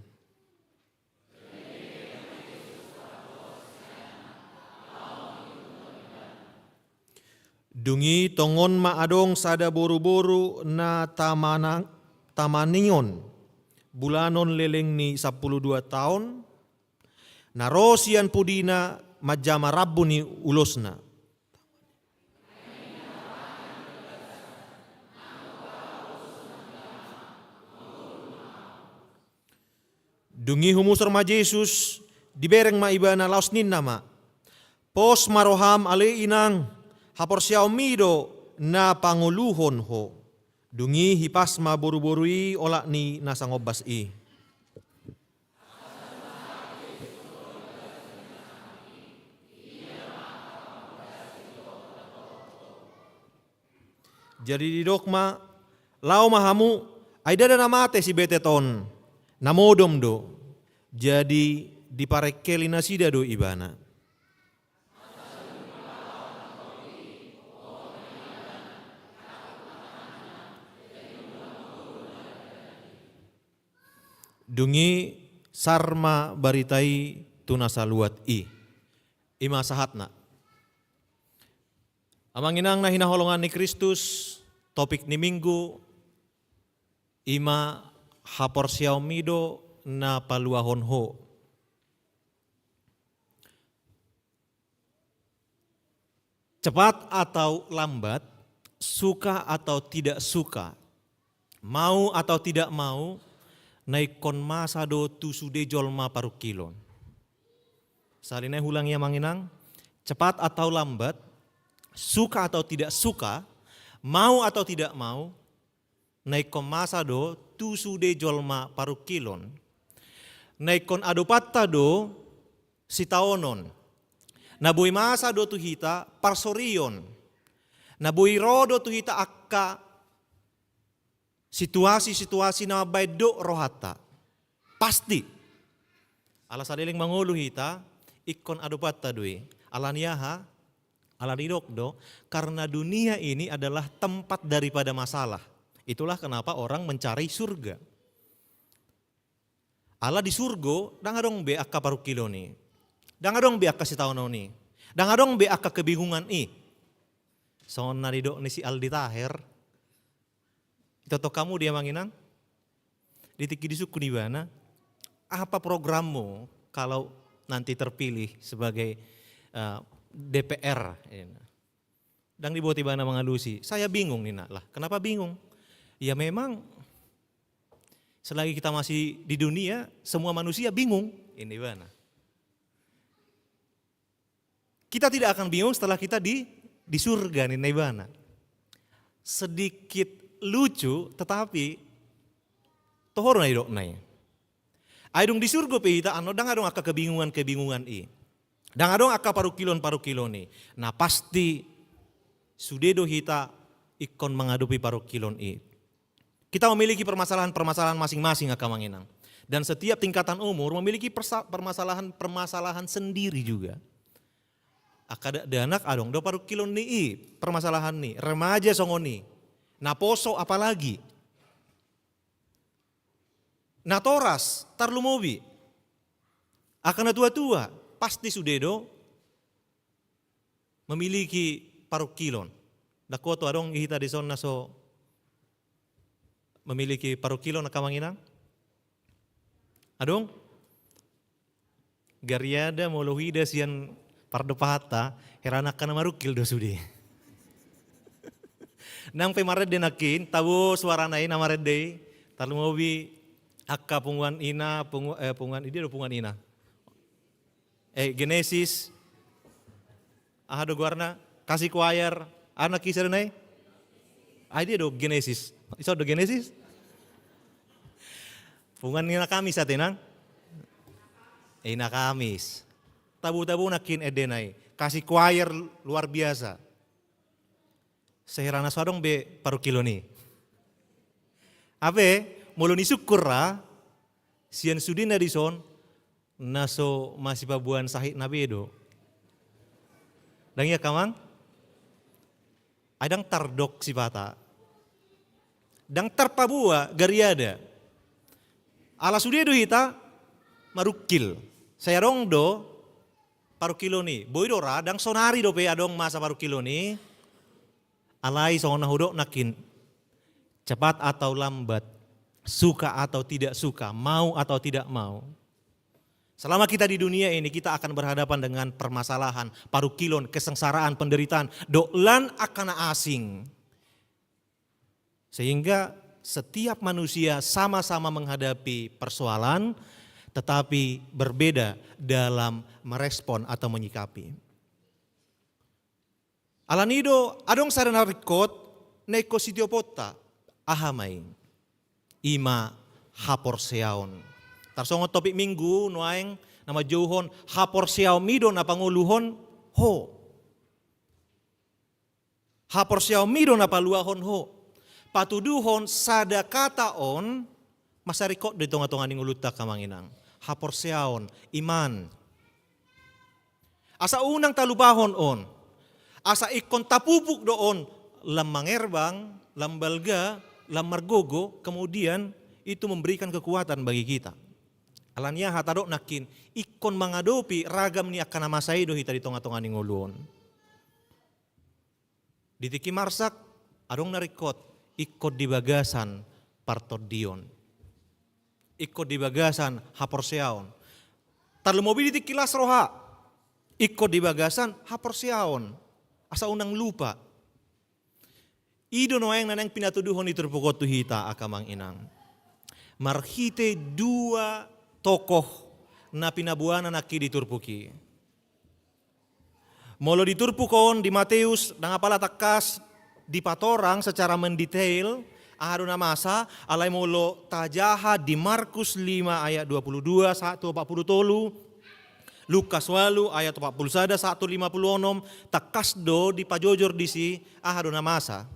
Dung i tongon ma adong sada boruboru na tamana-, tamanion, bulanon leleng ni sampulu dua taon, na ro sian pudina manjama rambu ni ulosna. Dung i humusor ma Jesus, dibereng ma ibana laos ninna ma: Pos ma roham ale inang, haporseaonmi do na pangoluhon ho. Dung i hipas ma boruboru i olat ni na sangombas i. Jadi didok ma: Laho ma hamu, ai ndada na mate si betet on, na modom do. Jadi diparengkeli nasida do ibana. Dung i sar ma barita i tu na saluat i. I ma sahatna. Amang inang na hinaholongan ni Kristus, topik ni Minggu i ma: Haporseaonmi do na paluahon ho. Cepat atau lambat, suka atau tidak suka, mau atau tidak mau, na ingkon masa do tu sude jolma parungkilon. Sahali nai huulangi, amang inang: cepat atau lambat, suka atau tidak suka, mau atau tidak mau, na ingkon masa do tu sude jolma parungkilon. Na ingkon adopanta do sitaonon. Na boi masa do tu hita parsorion. Na boi ro do tu hita angka situasi-situasi na mambaen dok rohanta. Pasti. Ala saleleng mangolu hita, ingkon adopanta do i. Ala ni aha? Ala didok do, karena dunia ini adalah tempat daripada masalah. Itulah kenapa orang mencari surga. Ala di surgo, ndang adong be angka parungkilon i. Ndang adong be angka sitaonon i. Ndang adong be angka kebingungan i. Songon na didok ni si Aldi Taher. Tonton hamu dia, amang inang. Di tingki disungkun ibana, apa programmu kalau nanti terpilih sebagai, eh, D P R? Ndang diboto ibana mangalusi. Saya bingung, ninna. Lah, kenapa bingung? Ya memang, selagi kita masih di dunia, semua manusia bingung, ninna ibana. Kita tidak akan bingung setelah kita di, di surga, ninna ibana. Sedikit Lucu, tetapi tohor na didokna i. Ai dung di surgo pe hita annon, ndang adong angka kebingungan-kebingungan i. Ndang adong angka parungkilon-parungkilon i. Na pasti sude do hita ingkon mangadopi parungkilon i. Kita memiliki permasalahan-permasalahan masing-masing, angka amang inang. Dan setiap tingkatan umur memiliki persa-, permasalahan-permasalahan sendiri juga. Angka dakdanak adong do parungkilon ni i, permasalahan ni, remaja songon i. Naposo apalagi. Natoras, tarlumobi. Angka natuatua, pasti sude do memiliki parungkilon. Ndang huboto adong hita dison na so memiliki parungkilon, angka amang inang? Adong? Gariada molo huida sian pardopahanta, heran angka na marungkil do sude. Nang pe marende nangkin, tabo suarana i na marende i, tarlumobi angka punguan ina, pungu-, eh, punguan, i dia do punguan ina. Eh, Genesis. Aha do goarna? Kasih Choir. Aha nangkin sada nai? Ah, i dia do Genesis. Ison do Genesis? Punguan ina Kamis ate nang? Ina Kamis. Tabo-tabo nangkin endena i. Kasih Choir luar biasa. Sai heran na so adong be parungkilon i. Hape, molo ni sungkun ra, sian sude na dison, na so masipaboan sahitna be do. Ndang i, angka amang? Ai ndang tardok sipata. Ndang tarpaboa gariada. Ala sude do hita marungkil. Sai adong do parungkilon i. Boi do ra, ndang sonari dope adong masa parungkilon i. Alai songon na hudok nangkin, cepat atau lambat, suka atau tidak suka, mau atau tidak mau, selama kita di dunia ini, kita akan berhadapan dengan permasalahan, parungkilon, kesengsaraan, penderitaan, dohot lan angka na asing. Sehingga setiap manusia sama-sama menghadapi persoalan, tetapi berbeda dalam merespon atau menyikapi. Alani do, adong sada na ringkot, na ingkon sitioponta, aha ma i? I ma haporseaon. Tarsongon topik minggu nuaeng na manjouhon, haporseaonmi do na pangoluhon ho. Haporseaonmi do na paluahon ho. Patuduhon sada kata on, mansai ringkot do di tonga-tonga ni ngolunta, angka amang inang. Haporseaon, iman. Asa unang talupahon on. Asa ingkon tapupuk do on, lam mangerbang, lam balga, lam margogo, kemudian itu memberikan kekuatan bagi kita. Alani aha tadok nangkin, ingkon mangadopi ragam ni angka na masa i do hita di tonga-tonga ni ngolu on. Di tingki marsak, adong na ringkot, ingkon di bagasan partondion. Ingkon di bagasan haporseaon. Tarlumobi di tingki las roha, ingkon di bagasan haporseaon. Asa unang lupa. I do nuaeng na naeng pinatuduhon ni turpuk on tu hita, angka amang inang. Marhite dua tokoh na pinaboana nangkin di turpuk i. Molo di turpuk on di Mateus, ndang apala tangkas dipatorang secara mendetail aha do na masa, alai molo tajaha di Markus lima ayat dua puluh dua sahat tu opat puluh tolu, Lukas ualu ayat opat puluh sada sahat tu lima puluh onom, tangkas do dipajojor disi aha do na masa.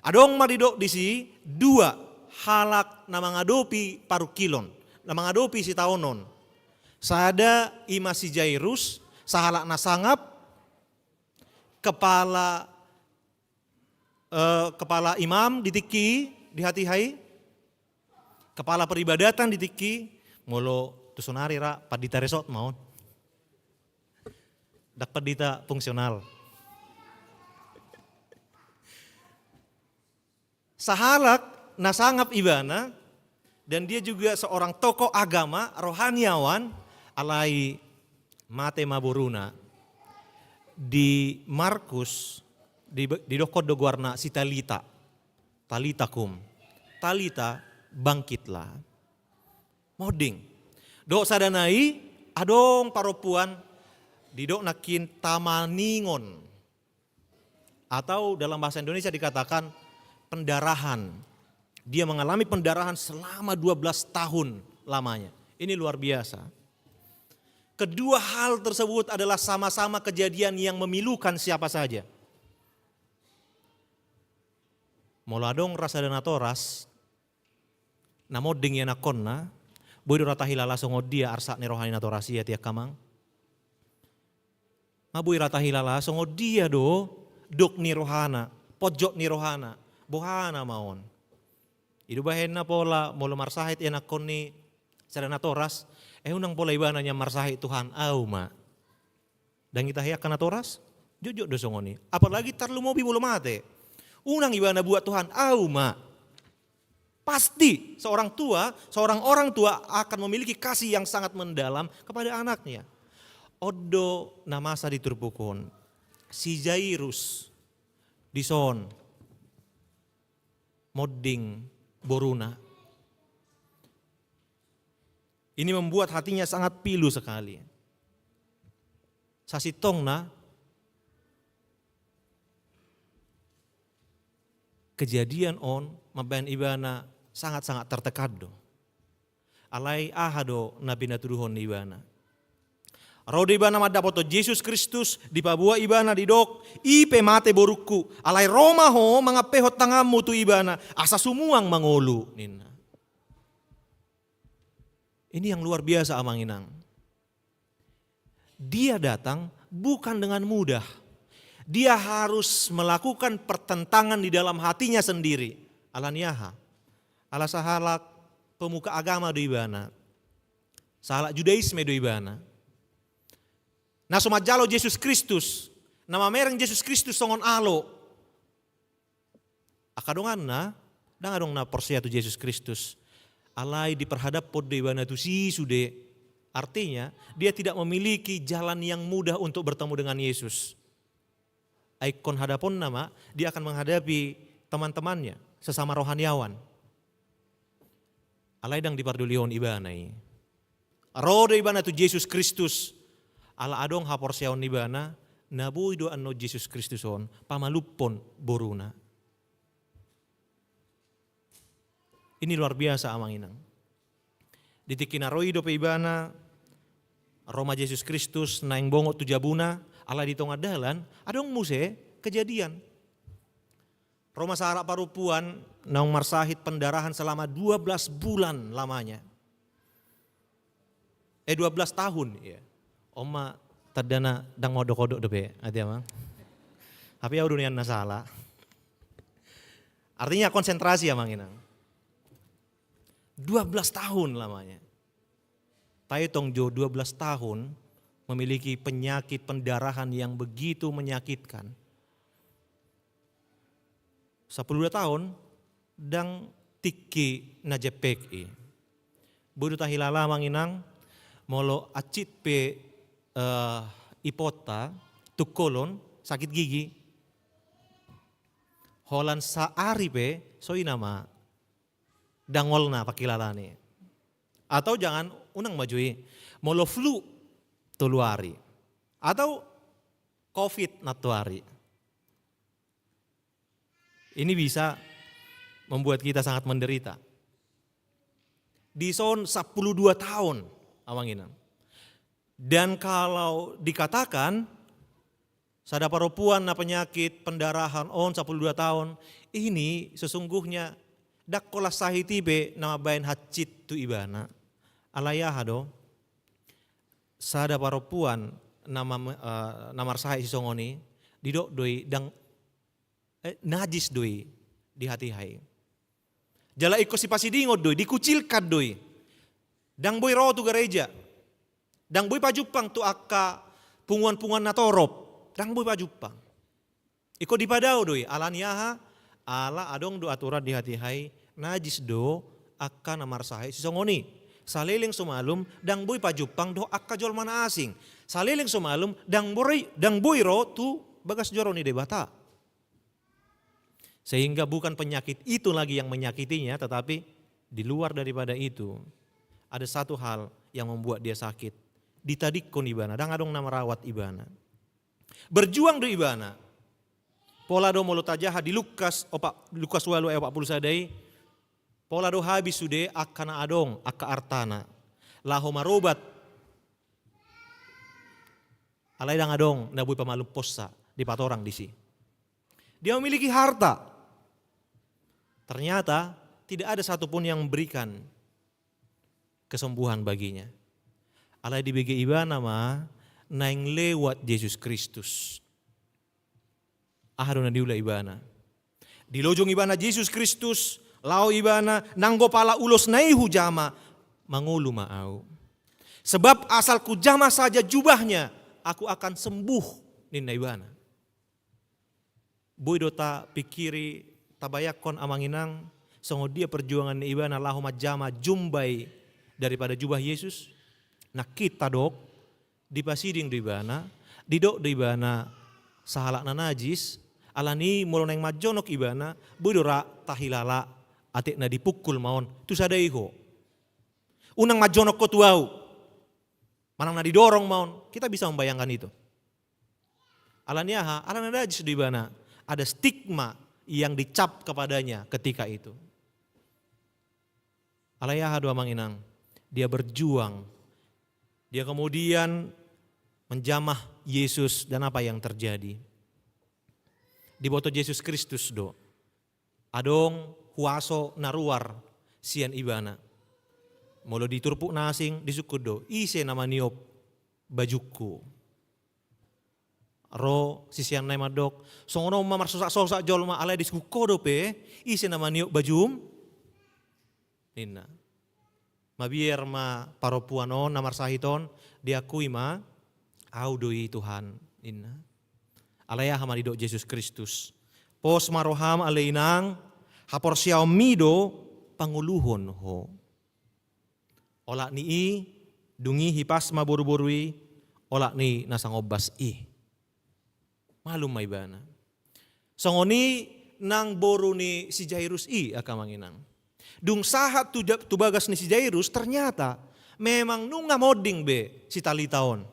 Adong ma didok disi dua halak na mangadopi parungkilon, na mangadopi sitaonon. Sada i ma si Jairus, sahalak na sangap, kepala, eh, kepala imam di tingki i, di hatiha i, kepala peribadatan di tingki i, molo tu sonari ra pandita resort ma on. Ndang pandita fungsional. Sahalak na sangap ibana, dan dia juga seorang tokoh agama, rohaniawan, alai mate ma boruna. Di Markus, di, didokkon do goarna si Talita. Talita kum. Talita, bangkitlah. Monding. Dohot sada nai, adong parompuan, didok nangkin tamaningon. Atau dalam bahasa Indonesia dikatakan pendarahan. Dia mengalami pendarahan selama dua belas tahun lamanya. Ini luar biasa. Kedua hal tersebut adalah sama-sama kejadian yang memilukan siapa saja. Molo adong ra sada natoras, na monding ianakkonna, boi do ra tahilala songon dia arsak ni roha ni natoras i, ate angka amang? Nga boi ra tahilala songon dia do dok ni rohana, ponjot ni rohana, boha nama on. I do bahenna pola molo marsahit ianakkon ni sada natoras, eh, unang pola ibana nian marsahit, Tuhan, au ma. Ndang itahi angka natoras, jotjot do songon i. Apalagi tarlumobi molo mate. Unang ibana buat, Tuhan, au ma. Pasti seorang tua, seorang orang tua akan memiliki kasih yang sangat mendalam kepada anaknya. On do na masa di turpuk on. Si Jairus dison monding boruna. Ini membuat hatinya sangat pilu sekali. Sasintongna, kejadian on mambahen ibana sangat-sangat tertekan do. Alai aha do na pinatuduhon ni ibana? Ro do ibana mandapothon Jesus Kristus, dipaboa ibana, didok, "I pe mate borungku, alai ro ma ho mangampehon tanganmu tu ibana, asa sumuang ma ngolu," ninna. Ini yang luar biasa, amang inang. Dia datang bukan dengan mudah. Dia harus melakukan pertentangan di dalam hatinya sendiri. Ala ni aha? Ala sahalak pemuka agama do ibana. Sahalak Judaisme do ibana. Na so manjalo Jesus Kristus, na mamereng Jesus Kristus songon alo. Angka donganna, ndang adong na porsea tu Jesus Kristus. Alai diperhadaphon do ibana tusi sude. Artinya, dia tidak memiliki jalan yang mudah untuk bertemu dengan Yesus. Ai ingkon hadaponna ma, dia akan menghadapi teman-temannya, sesama rohaniawan. Alai ndang dipardulihon ibana i. Ro do ibana tu Jesus Kristus. Ala adong haporseaon ni ibana, na boi do annon Jesus Kristus on pamalumhon boruna. Ini luar biasa, amang inang. Di tingki na ro i dope ibana, ro ma Jesus Kristus naeng bongot tu jabuna, alai di tonga dalan adong muse kejadian. Ro ma sahalak parompuan naung marsahit pendarahan selama dua belas bulan lamanya. Eh, dua belas tahun, ya. On ma tandana ndang maodok-odok dope, ate amang. Hape au do nian na sala. Artinya konsentrasi, amang inang. Dua belas tahun lamanya. Taetong jo dua belas tahun memiliki penyakit pendarahan yang begitu menyakitkan. Sampulu dua taon, ndang tingki na jempek i. Boi do tahilala, amang inang, molo hansit pe, eh, iponta, tungkolon, sakit gigi. Holan saari pe, so i nama dangolna pangkilalaan i. Atau jangan, unang ma jo i, molo flu tolu ari. Atau covid nantoari. Ini bisa membuat kita sangat menderita. Dison sampulu dua taon, amang inang. Dan kalau dikatakan, sada parompuan na penyakit pendarahan on sampulu dua taon, ini sesungguhnya ndang holan sahit i pe na mambahen hansit tu ibana. Alai aha do? Sada parompuan na mam-, eh, na marsahit sisongon i, didok do i ndang, eh, najis do i di hatiha i. Jala ingkon sipasidingon do i, dikucilkan do i. Ndang boi ro tu gareja. Ndang boi pajumpang tu angka punguan-punguan na torop. Ndang boi pajumpang. Ingkon dipadao do i, ala ni aha? Ala adong do aturan di hatiha i, najis do angka na marsahit sisongon i. Saleleng so malum, ndang boi pajumpang dohot angka jolma na asing. Saleleng so malum, ndang boi, ndang boi ro tu bagas joro ni Debata. Sehingga bukan penyakit itu lagi yang menyakitinya, tetapi di luar daripada itu, ada satu hal yang membuat dia sakit. Ditadingkon ibana, ndang adong na marawat ibana. Berjuang do ibana. Pola do molo tajaha di Lukas opat, Lukas ualu ayat opat pulu sada i, pola do habis sude angka na adong, angka artana, laho marobat. Alai ndang adong na boi pamalumhonsa, dipatorang disi. Dia memiliki harta. Ternyata tidak ada satupun yang memberikan kesembuhan baginya. Alai dibege ibana ma naeng lewat Jesus Kristus. Aha do na niula ibana? Dilojong ibana Jesus Kristus, laho ibana, nanggo pala ulosna i hujama, mangolu ma au. Sebab asal kujama saja jubahnya, aku akan sembuh, ninna ibana. Boi do tapingkiri, tabayangkon amang inang, songon dia perjuangan ni ibana laho manjama jumbai daripada jubah Yesus? Nangkin tadok, dipasiding do ibana, didok do ibana sahalak na najis, alani molo naeng manjonok ibana, boi do ra tahilala atik na dipungkul ma on, tu sada i ho. Unang manjonok ho tu au. Manang na didorong ma on, kita bisa membayangkan itu. Alani aha? Alana najis do ibana. Ada stigma yang dicap kepadanya ketika itu. Alai aha do amang inang? Dia berjuang. Dia kemudian menjamah Yesus dan apa yang terjadi? Diboto Jesus Kristus do. Adong huaso na ruar sian ibana. Molo di turpuk na asing disungkun do, ise na maniop bajungku? Ro siseanna i mandok, songon on ma marsosak-sosak jolma, alai disungkun ho dope, ise na maniop bajum? Ninna. Mabiar ma parompuan on na marsahit on, diakui ma, au do i Tuhan, ninna. Alai aha ma didok Jesus Kristus? Pos ma roham ale inang, haporseaonmi do pangoluhon ho. Olat ni i, dung i hipas ma boru-boru i, olat ni na sangombas i. Malum ma ibana. Songon i nang boru ni si Jairus i angka amang inang. Dung sahat tu, tu bagas ni si Jairus, ternyata memang nunga monding be si Talita on.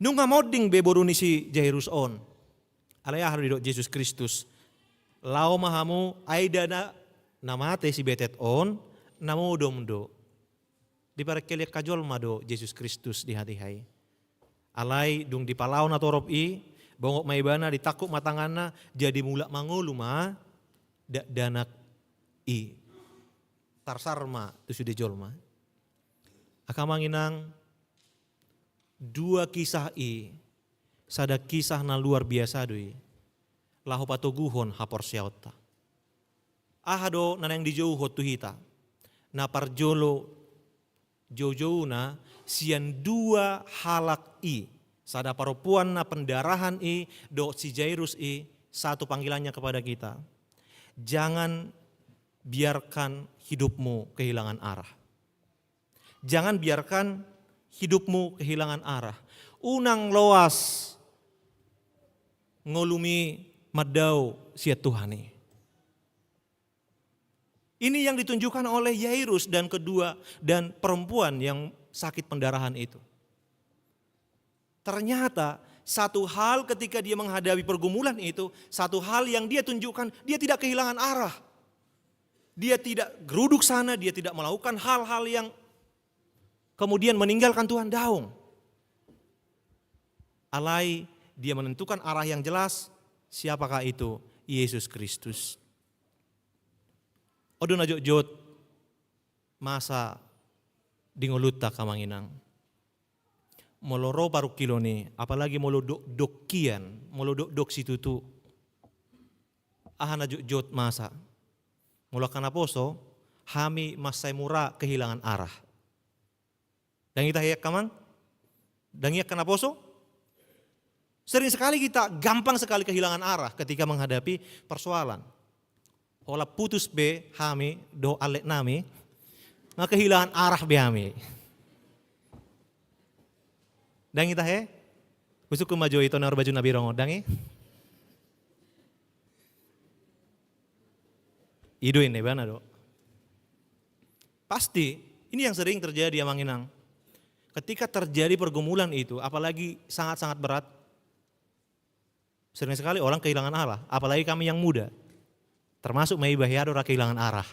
Nunga monding be boru ni si Jairus on. Alai aha do didok Jesus Kristus? Laho ma hamu, ai ndada na mate si betet on, na modom do. Diparengkeli angka jolma do Jesus Kristus di hatiha i. Alai dung dipalao na torop i, bongot ma ibana, ditangkup ma tanganna, jadi mulak mangolu ma dakdanak i. Tarsar ma tu sude jolma. Angka amang inang, dua kisah i, sada kisah na luar biasa do i. Laho patoguhon haporseaonta. Aha do na naeng dijouhon tu hita? Na parjolo, joujouna sian dua halak i, sada parompuan na pendarahan i dohot si Jairus i, satu panggilannya kepada kita. Jangan biarkan hidupmu kehilangan arah. Jangan biarkan hidupmu kehilangan arah. Unang loas ngolumi mandao sian Tuhan i. Ini yang ditunjukkan oleh Yairus dan kedua, dan perempuan yang sakit pendarahan itu. Ternyata satu hal ketika dia menghadapi pergumulan itu, satu hal yang dia tunjukkan, dia tidak kehilangan arah. Dia tidak geruduk sana, dia tidak melakukan hal-hal yang kemudian meninggalkan Tuhan, daong. Alai dia menentukan arah yang jelas, siapakah itu? Yesus Kristus. Odo na jotjot masa di ngolunta angka amang inang. Molo ro parungkilon i, apalagi molo dokdok hian, molo dokdok situtu. Aha na jotjot masa? Molo angka naposo, hami mansai mura kehilangan arah. Dang ita he angka amang? Dang i angka naposo? Sering sekali kita gampang sekali kehilangan arah ketika menghadapi persoalan. Holan putus be hami dohot alek nami, nga kehilangan arah be hami. Dang ita he? Husungkun ma jo ito na marbaju na birong on, dang i? I do inna ibana do. Pasti, ini yang sering terjadi amang inang. Ketika terjadi pergumulan itu, apalagi sangat-sangat berat, Sering sekali orang kehilangan arah, apalagi kami yang muda. Termasuk ma iba, hea do ra kehilangan arah.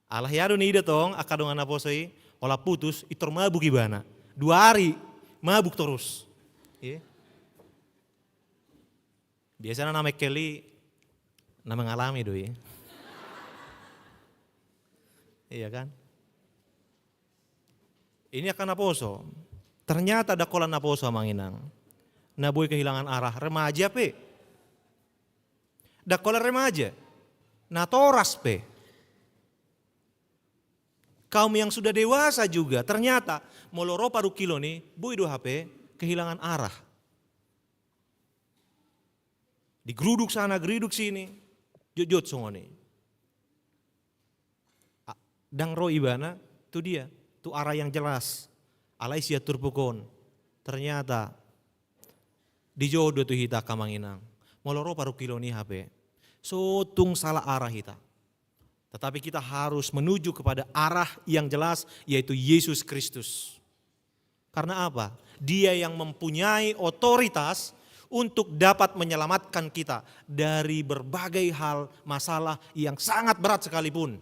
Ala hea do niida tong angka dongan naposo i, holan putus, pintor mabuk ibana. Dua ari mabuk torus. Iya. Biasana na mengkel i na mengalami do i. Iya kan? Ini angka naposo. Ternyata ndang holan naposo, amang inang, na boi kehilangan arah, remaja pe. Ndang holan remaja, natoras pe. Kaum yang sudah dewasa juga, ternyata molo ro parungkilon i, boi do hape kehilangan arah. Digeruduk sana, geruduk sini, jotjot songon i. A-, ndang ro ibana tu dia, tu arah yang jelas. Alai sian turpuk on, ternyata dijou do tu hita, amang inang. Molo ro parungkilon i hape, so tung salah arah hita. Tetapi kita harus menuju kepada arah yang jelas, yaitu Yesus Kristus. Karena apa? Dia yang mempunyai otoritas untuk dapat menyelamatkan kita dari berbagai hal, masalah yang sangat berat sekalipun.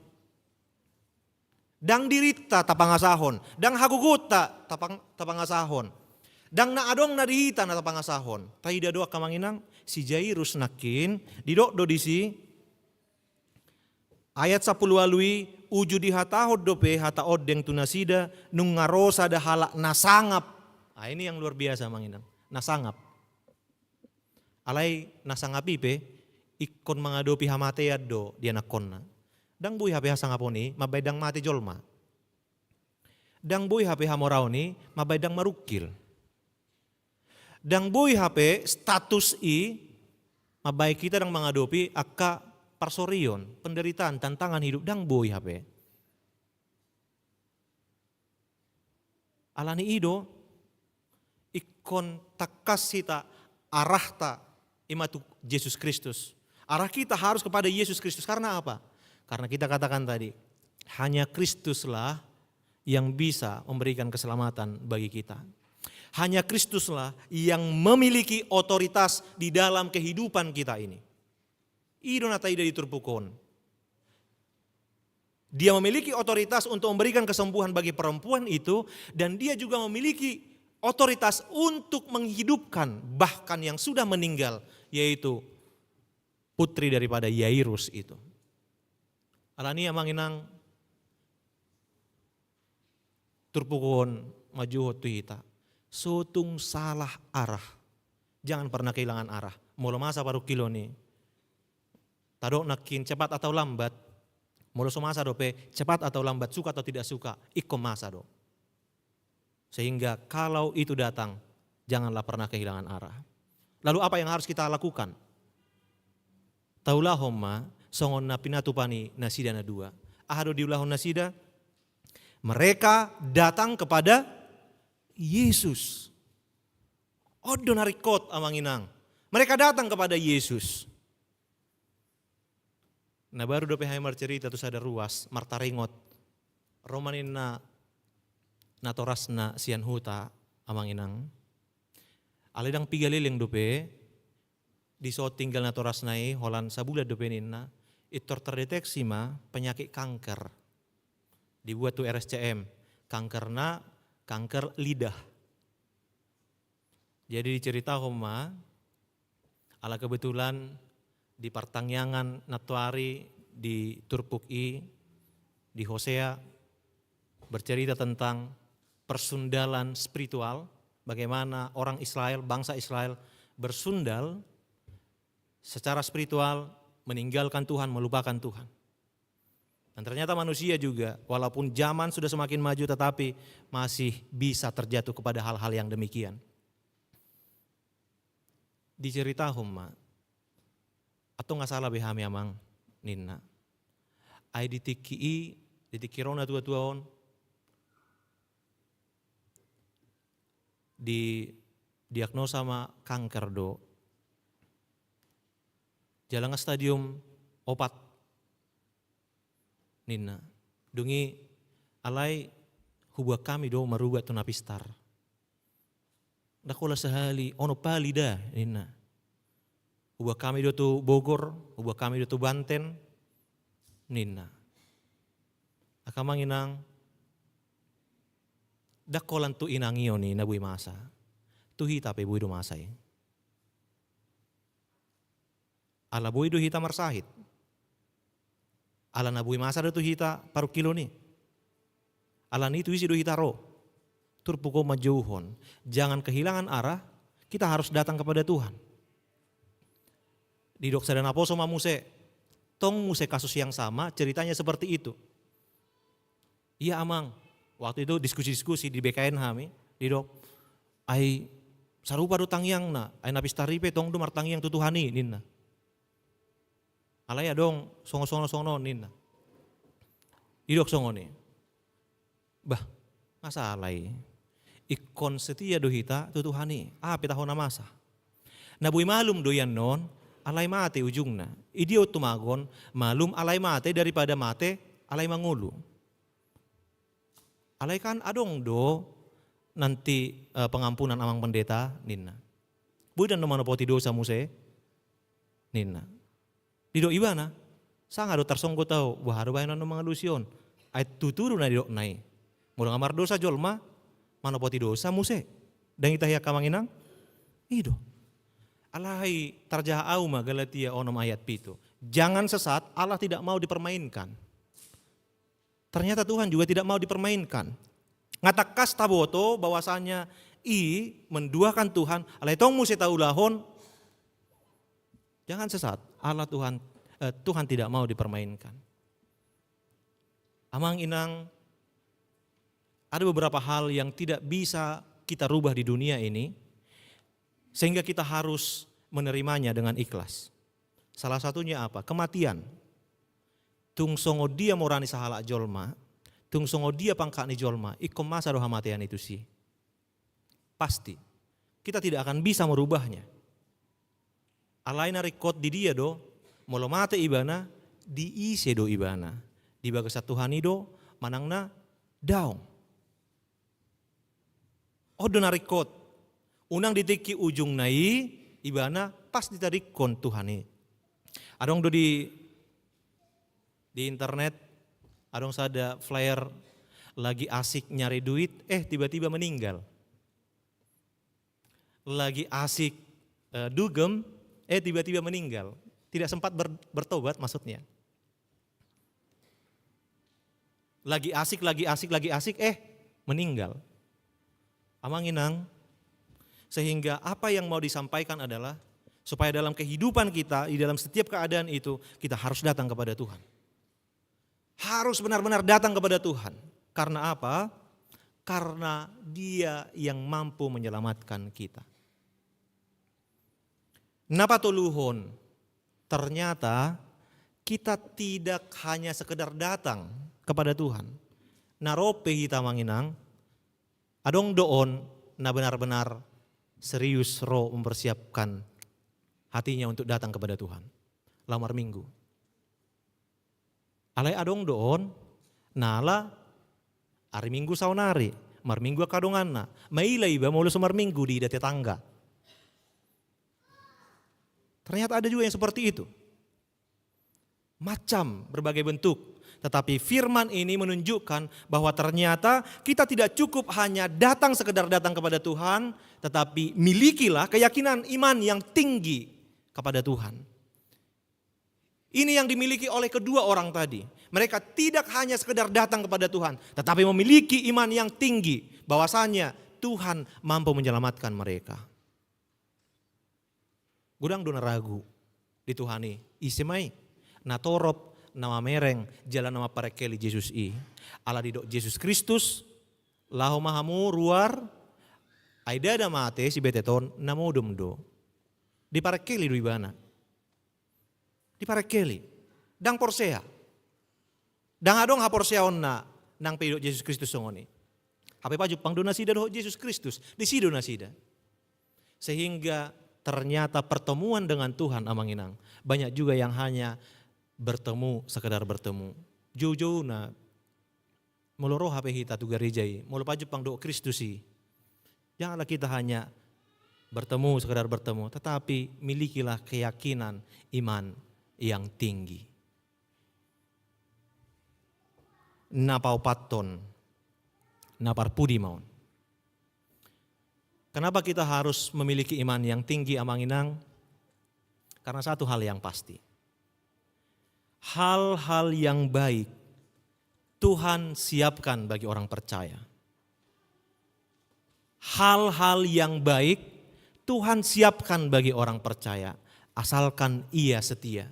Ndang dirinta tapangasahon, ndang hagogoonta tapang-, tapangasahon, ndang na adong na di hita na tapangasahon. Taida do, amang inang, si Jairus nangkin, didok do disi, ayat sampulu ualu i, uju dihatahon dope hata ondeng tu nasida, nunga ro sada halak na sangap. Ah, ini yang luar biasa, amang inang. Na sangap. Alai na sangap i pe ingkon mangadopi hamatean do di anakkonna. Ndang boi hape hasangapon i mambaen ndang mate jolma. Ndang boi hape hamoraon i mambaen ndang marungkil. Ndang boi hape status i mambaen hita ndang mangadopi angka parsorion, penderitaan, tantangan hidup, ndang boi hape. Alani i do, ingkon tangkas hita arahta ima tu Jesus Kristus. Arah kita harus kepada Yesus Kristus. Karena apa? Karena kita katakan tadi, hanya Kristuslah yang bisa memberikan keselamatan bagi kita. Hanya Kristuslah yang memiliki otoritas di dalam kehidupan kita ini. I do na taida di turpuk on. Dia memiliki otoritas untuk memberikan kesembuhan bagi perempuan itu, dan dia juga memiliki otoritas untuk menghidupkan bahkan yang sudah meninggal, yaitu putri daripada Yairus itu. Alani i, amang inang, turpuk on manjouhon tu hita, so tung salah arah. Jangan pernah kehilangan arah. Molo masa parungkilon i, tadok nangkin cepat atau lambat. Molo so masa dope, cepat atau lambat, suka atau tidak suka, ingkon masa do. Sehingga kalau itu datang, janganlah pernah kehilangan arah. Lalu apa yang harus kita lakukan? Taulahon ma songon na pinatupa ni nasida na dua. Aha do diulahon nasida? Mereka datang kepada Yesus. On do na ringkot, amang inang. Mereka datang kepada Yesus. Na baru dope hami marcerita tu sada ruas, martaringot. Ro ma ninna natorasna sian huta, amang inang. Alai ndang piga leleng dope, di so tinggal natorasna i, holan sabulan dope ninna, pintor terdeteksi ma penyakit kanker. Dibuat tu R S C M, kankerna kanker lidah. Jadi diceritahon ma, ala kebetulan di partangiangan nantoari di turpuk i, di Hosea, bercerita tentang persundalan spiritual, bagaimana orang Israel, bangsa Israel bersundal secara spiritual, meninggalkan Tuhan, melupakan Tuhan. Dan ternyata manusia juga, walaupun zaman sudah semakin maju, tetapi masih bisa terjatuh kepada hal-hal yang demikian. Diceritahon ma, antong nga sala be hami, amang, ninna. Ai di tingki i, di tingki ro natua-tua on, di diagnosa ma kanker do. Jala nga stadium opat, ninna. Dung i, alai hubuat hami do marubat tu na pistar. Ndang holan sahali, onom hali da, ninna. Huboan hami do tu Bogor, huboan hami do tu Banten, ninna. Angka amang inang, ndang holan tu inang i on i na boi masa. Tu hita pe boi do masa i. Ala boi do hita marsahit. Ala na boi masa do tu hita parungkilon i. Alani i tu ise do hita ro. Turpuk on manjouhon. Jangan kehilangan arah, kita harus datang kepada Tuhan. Didok sada naposo ma muse. Tong muse kasus yang sama, ceritanya seperti itu. Iya amang, waktu itu diskusi-diskusi di B K N hami, didok, ai sarupa do tangiangna, ai na pistar i pe tong do martangiang tu Tuhan i, ninna. Alai adong songon-songon, ninna. Didok songon i. Bah, masalah i. Ingkon setia do hita tu Tuhan i, aha pe taho na masa. Na boi malum do i annon, alai mate ujungna. Idia on tumagon, malum alai mate daripada mate alai mangolu. Alai kan adong do nanti, eh, pengampunan amang pendeta, ninna. Boi do annon manopoti dosa muse, ninna. Didok ibana, sanga do tarsonggot ahu, boha do bahenon annon mangalusi on. Ai tutu do na didokna i. Molo nga mardosa jolma, manopoti dosa muse. Ndang itahi angka amang inang? I do. Alai tarjaha ahu ma Galatia onom ayat pitu. Jangan sesat, Allah tidak mau dipermainkan. Ternyata Tuhan juga tidak mau dipermainkan. Nga tangkas taboto bahwasanya i menduakan Tuhan, alai tong muse taulahon, jangan sesat, Allah Tuhan, eh, Tuhan tidak mau dipermainkan. Amang inang, ada beberapa hal yang tidak bisa kita rubah di dunia ini, sehingga kita harus menerimanya dengan ikhlas. Salah satunya apa? Kematian. Tung songon dia mora ni sahalak jolma, tung songon dia pangkat ni jolma, ingkon masa do hamatean i tusi. Pasti. Kita tidak akan bisa merubahnya. Alai na ringkot di dia do, molo mate ibana, di ise do ibana? Di bagasan Tuhan i do, manang na daong. On do na ringkot. Unang di tingki ujungna i, ibana pasti ditadingkon Tuhan i. Adong do di, di internet, adong sada flyer, lagi asik nyari duit, eh, tiba-tiba meninggal. Lagi asik, eh, dugem, eh, tiba-tiba meninggal. Tidak sempat ber-, bertobat maksudnya. Lagi asik, lagi asik, lagi asik, eh, meninggal. Amang inang, sehingga apa yang mau disampaikan adalah supaya dalam kehidupan kita, di dalam setiap keadaan itu, kita harus datang kepada Tuhan. Harus benar-benar datang kepada Tuhan. Karena apa? Karena Dia yang mampu menyelamatkan kita. Na patoluhon, ternyata kita tidak hanya sekedar datang kepada Tuhan. Na ro pe hita amang inang, adong do on na benar-benar serius ro mempersiapkan hatinya untuk datang kepada Tuhan. Laho marminggu. Alai adong do on, na ala ari Minggu saonari, marminggu angka donganna, maila iba molo so marminggu diida tetangga. Ternyata ada juga yang seperti itu. Macam, berbagai bentuk. Tetapi firman ini menunjukkan bahwa ternyata kita tidak cukup hanya datang, sekedar datang kepada Tuhan, tetapi milikilah keyakinan iman yang tinggi kepada Tuhan. Ini yang dimiliki oleh kedua orang tadi. Mereka tidak hanya sekedar datang kepada Tuhan, tetapi memiliki iman yang tinggi bahwasanya Tuhan mampu menyelamatkan mereka. Godang do na ragu di Tuhan i, ise ma i? Na torop, na mamereng, jala na mamparengkeli Jesus i. Ala didok Jesus Kristus, laho ma hamu ruar, ai ndada mate sibetet on, na modom do. Diparengkeli do ibana. Diparengkeli. Ndang porsea. Ndang adong haporseaonna nang pe didok Jesus Kristus songon i. Hape pajumpang do nasida dohot Jesus Kristus. Disi do nasida. Sehingga ternyata pertemuan dengan Tuhan, amang inang, banyak juga yang hanya bertemu, sekedar bertemu. Joujou na Molo ro hape hita tu gareja i, molo pajumpang dohot Kristus i, janganlah kita hanya bertemu, sekedar bertemu, tetapi milikilah keyakinan iman yang tinggi. Na paopathon, na parpudi ma on. Kenapa kita harus memiliki iman yang tinggi, Amang Inang? Karena satu hal yang pasti. Hal-hal yang baik Tuhan siapkan bagi orang percaya. Hal-hal yang baik Tuhan siapkan bagi orang percaya, asalkan ia setia.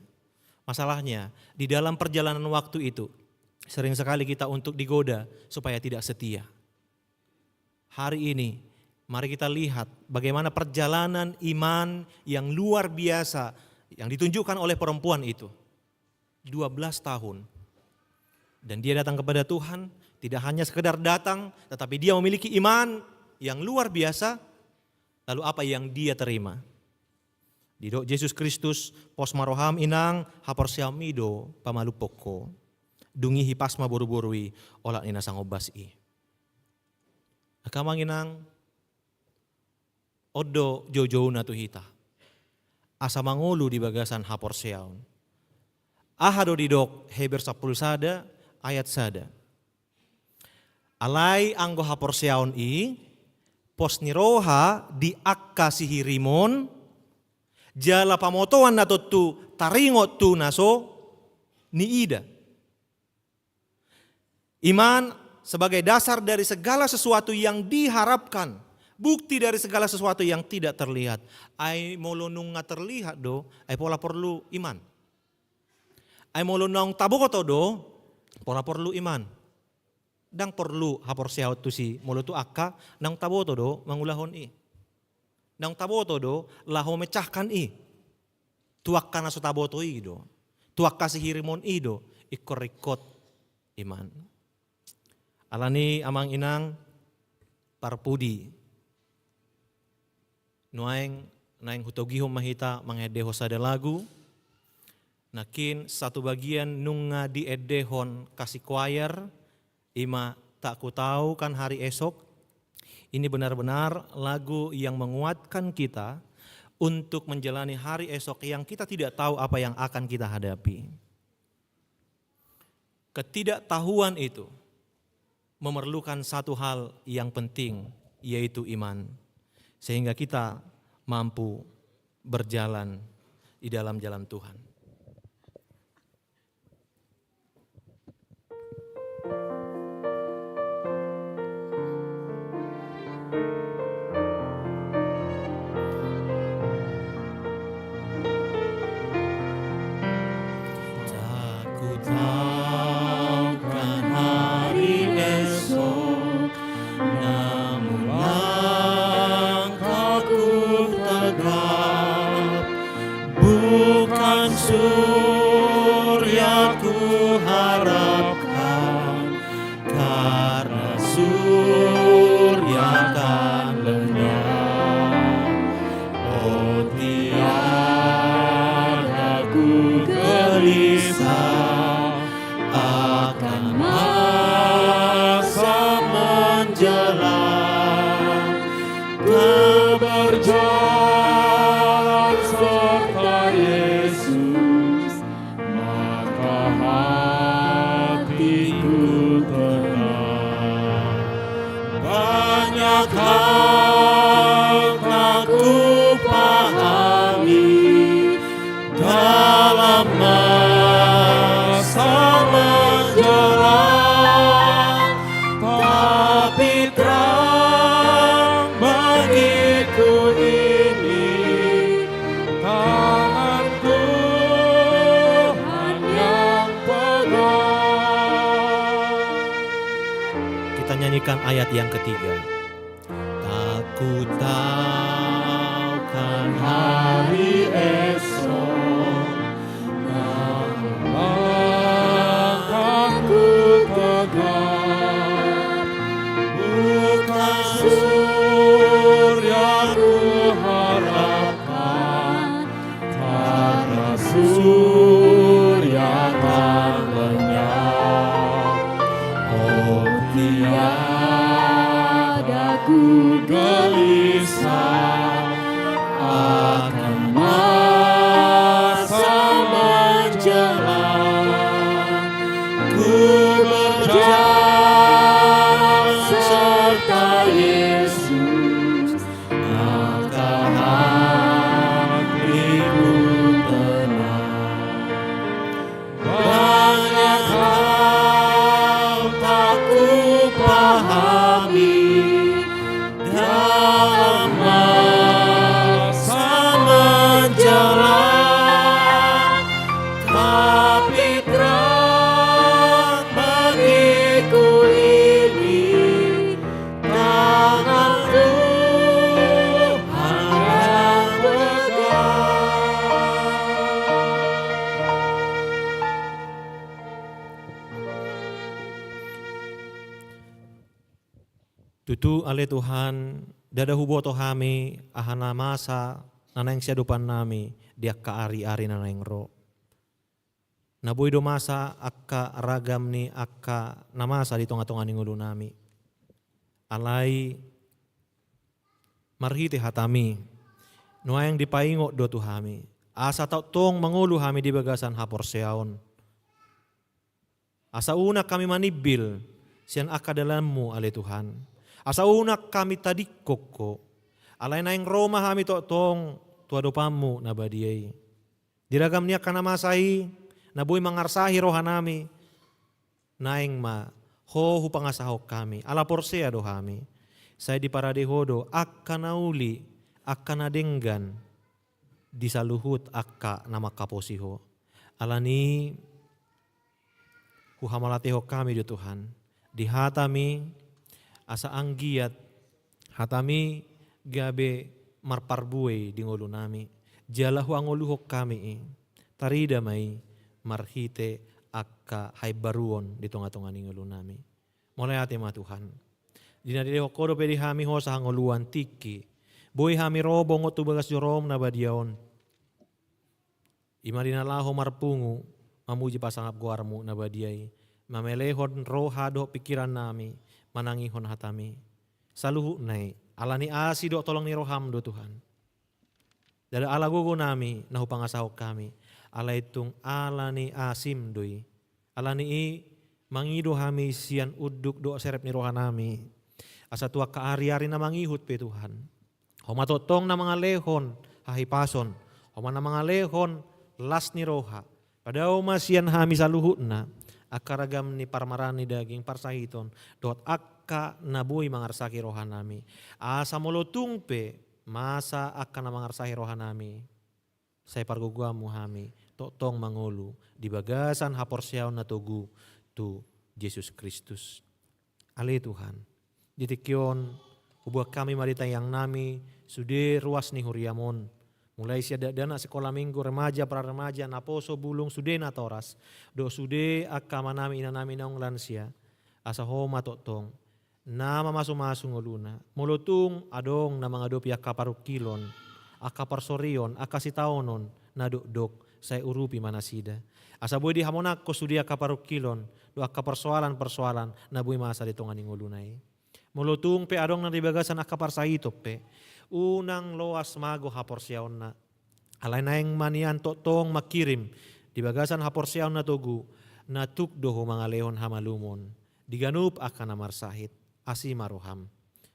Masalahnya, di dalam perjalanan waktu itu, sering sekali kita untuk digoda supaya tidak setia. Hari ini, mari kita lihat bagaimana perjalanan iman yang luar biasa yang ditunjukkan oleh perempuan itu. Dua belas tahun. Dan dia datang kepada Tuhan, tidak hanya sekedar datang, tetapi dia memiliki iman yang luar biasa. Lalu apa yang dia terima? Didok Jesus Kristus, pos ma roham, Inang, haporseaonmi do pamalumhon ho. Dung i hipas ma boru-boru i olat ni na sangombas i. Angka Amang Inang, on do joujouna tu hita asa mangolu di bagasan haporseaon. Aha do didok Heber sampulu sada ayat sada? Alai anggo haporseaon i pos ni roha di angka sihirimon, jala pamotoan na tontu taringot tu na so niida. Iman sebagai dasar dari segala sesuatu yang diharapkan, bukti dari segala sesuatu yang tidak terlihat. Ai molo nunga terlihat do, ai pola porlu iman. Ai molo naung taboto do, pola porlu iman. Ndang porlu haporseaon tusi, molo tu angka naung taboto do mangulahon i. Naung taboto do laho memecahkan i. Tu angka na so taboto i do, tu angka sihirimon i do ingkon ringkot iman. Alani, Amang Inang, parpudi, nuaeng naeng hutogihon ma hita mangendehon sada lagu. Nangkin satu bagian nunga diendehon Kasih Choir, i ma Tak Ku Tahu Kan Hari Esok. Ini benar-benar lagu yang menguatkan kita untuk menjalani hari esok yang kita tidak tahu apa yang akan kita hadapi. Ketidaktahuan itu memerlukan satu hal yang penting, yaitu iman, sehingga kita mampu berjalan di dalam jalan Tuhan. Tak ku tahu kan hari esok, namun langkahku tegap. Bukan surya ku harapkan, karena surya akan lenyap. Oh, tiada ku gelisah akan masa menjelang. Ku berjalan serta Yesus, maka hatiku tenang. Banyak hal tak ku pahami dalam masa menjelang, tapi terang bagiku ini tangan Tuhan yang pegang. Kita nyanyikan ayat yang ketiga. Tak ku tahu kan hari esok, namun langkahku tegap. Bukan surya ku harapkan, karena surya akan lenyap. Oh, tiada ku gelisah Tutu ale Tuhan, ndada huboto hami aha na masa na naeng siadopannami di angka ari-ari na naeng ro. Na boi do masa angka ragam ni angka na masa di tonga-tonga ni ngolunami. Alai marhite hatami, nuaeng dipaingot do tu hami, asa tongtong mangolu hami di bagasan haporseaon. Asa unang hami manimbil sian angka dalanmu ale Tuhan. Asa unang hami tadingkon ho. Alai naeng ro ma hami tongtong tu adopanmu na badia i. Di ragam ni angka na masa i, na boi mangarsahi rohanami, naeng ma ho hupangasahon hami, ala porsea do hami. Sai diparade ho do angka na uli, angka na denggan, di saluhut angka na mangkaposi ho. Alani i huhamalatehon hami do Tuhan, di hatami asa anggiat hatami gabe marparbue di ngolunami, jala huangoluhon hami i, tarida ma i marhite angka haimbaruon di tonga-tonga ni ngolunami. Mauliate ma Tuhan. Di na dilehon ho dope di hami hosa hangoluan tingki. Boi hami ro bongot tu bagas joroM na badia on. I ma di na laho marpungu, mamuji pasangap goarMu na badia i. Mamelehon roha dohot pingkirannami, manangihon hataMi. Saluhutna i, alani asi dohot holong ni rohaM do Tuhan. Ndada ala gogonami na hupangasahon hami, alai tung alani asiM do i. Alani i mangido hami sian unduk dohot serep ni rohanami. Asa tu angka ari-ari na mangihut pe Tuhan, Ho ma tongtong na mangalehon hahipason, Ho ma na mangalehon las ni roha. Padao ma sian hami saluhutna angka ragam ni parmaraan ni daging, parsahiton, dohot angka na boi mangarsaki rohanami. Asa molo tung pe masa angka na mangarsaki rohanami, sai pargogoanMu hami tongtong mangolu di bagasan haporseaon na togu tu Jesus Kristus. Ale Tuhan, di tingki on hubuat hami ma di tangiangnami sude ruas ni huriaM on. Mulai sian dakdanak sikola minggu, remaja, pra remaja, naposo, bulung, sude natoras, dohot sude angka amanami inanami naung lansia. Asa Ho ma tongtong na mamasumasu ngoluna. Molo tung adong na mangadopi angka parungkilon, angka parsorion, angka sitaonon na dokdok, sai urupi ma nasida. Asa boi dihamonangkon sude angka parungkilon dohot angka parsoalan-parsoalan na boi masa di tonga ni ngoluna i. Molo tung pe adong na di bagasan angka parsahiton pe, unang loas mago haporseaonna. Alai naeng ma nian tongtong mangkirim di bagasan haporseaon na togu, na tuk do Ho mangalehon hamalumon di ganup angka na marsahit. Asi ma rohaM.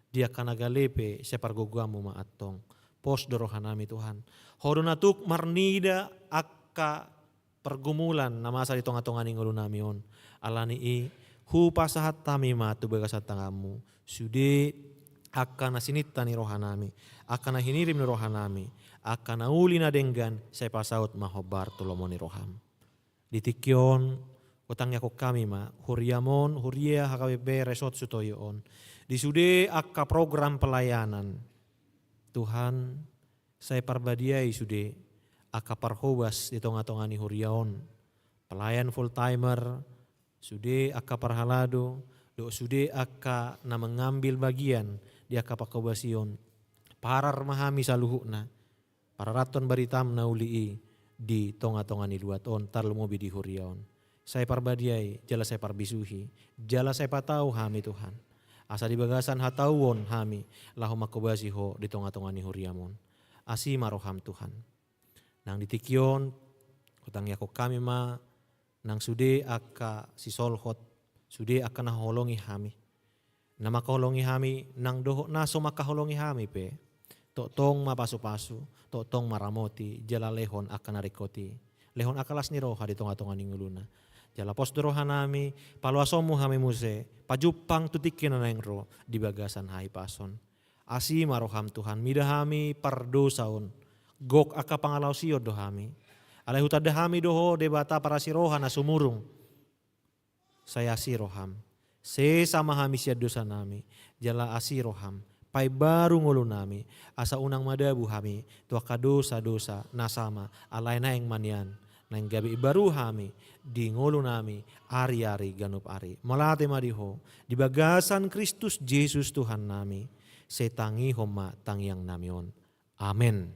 Di angka na gale pe sai pargogoanMu ma antong. Pos do rohanami Tuhan. Ho do na tuk marnida angka pergumulan na masa di tonga-tonga ni ngolunami on. Alani i, hupasahat hami ma tu bagasan tanganMu sude angka na sininta ni rohanami, angka na hinirim ni rohanami, angka na uli na denggan, sai pasaut ma hombar tu lomo ni rohaM. Di tingki on, hutangiangkon hami ma huriaM on, huria H K B P Resort Sutoyo on, di sude angka program pelayanan. Tuhan, sai parbadiai sude angka parhobas di tonga-tonga ni huria on. Pelayan full timer, sude angka parhalado, dohot sude angka na mengambil bagian di angka panghobasion. Parar ma hami saluhutna, pararathon baritam na uli i di tonga-tonga ni luat on, tarlumobi di huria on. Sai parbadiai, jala sai parbisuhi, jala sai patau hami Tuhan. Asa di bagasan hatauon hami, laho manghobasi Ho di tonga-tonga ni huriaM on. Asi ma rohaM Tuhan. Nang di tingki on, hutangiangkon hami ma, nang sude angka sisolhot, sude angka na haholongi hami. Na mangkaholongi hami, nang dohot na so mangkaholongi hami pe. Tongtong ma pasu-pasu, tongtong ma ramoti, jala lehon angka na ringkot i. Lehon angka las ni roha di tonga-tonga ni ngoluna. Jala pos do rohanami, paloasonMu hami muse, pajumpang tu tingki na naeng ro di bagasan hahipason. Asi ma rohaM Tuhan, mida hami pardosa on. Gok angka pangalaosion do hami. Alai hutanda hami do Ho Debata parasi roha na sumurung. Sai asi rohaM. Sesa ma hami sian dosanami. Jala asi rohaM. Paimbaru ngolunami. Asa unang madabu hami tu angka dosa-dosa na sama. Alai naeng ma nian naeng gabe imbaru hami di ngolunami ari-ari ganup ari. Mauliate ma di Ho, di bagasan Kristus Jesus Tuhannami, sai tangihon ma tangiangnami on. Amen.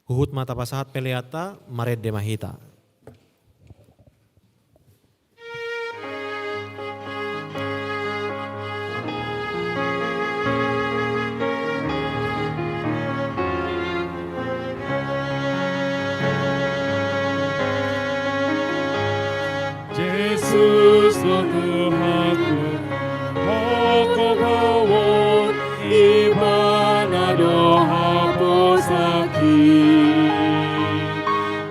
Huhut ma tapasahat peleanta, marende ma hita. Jesus do Tuhanku, hongkop ahu on, Ibana do haposaki.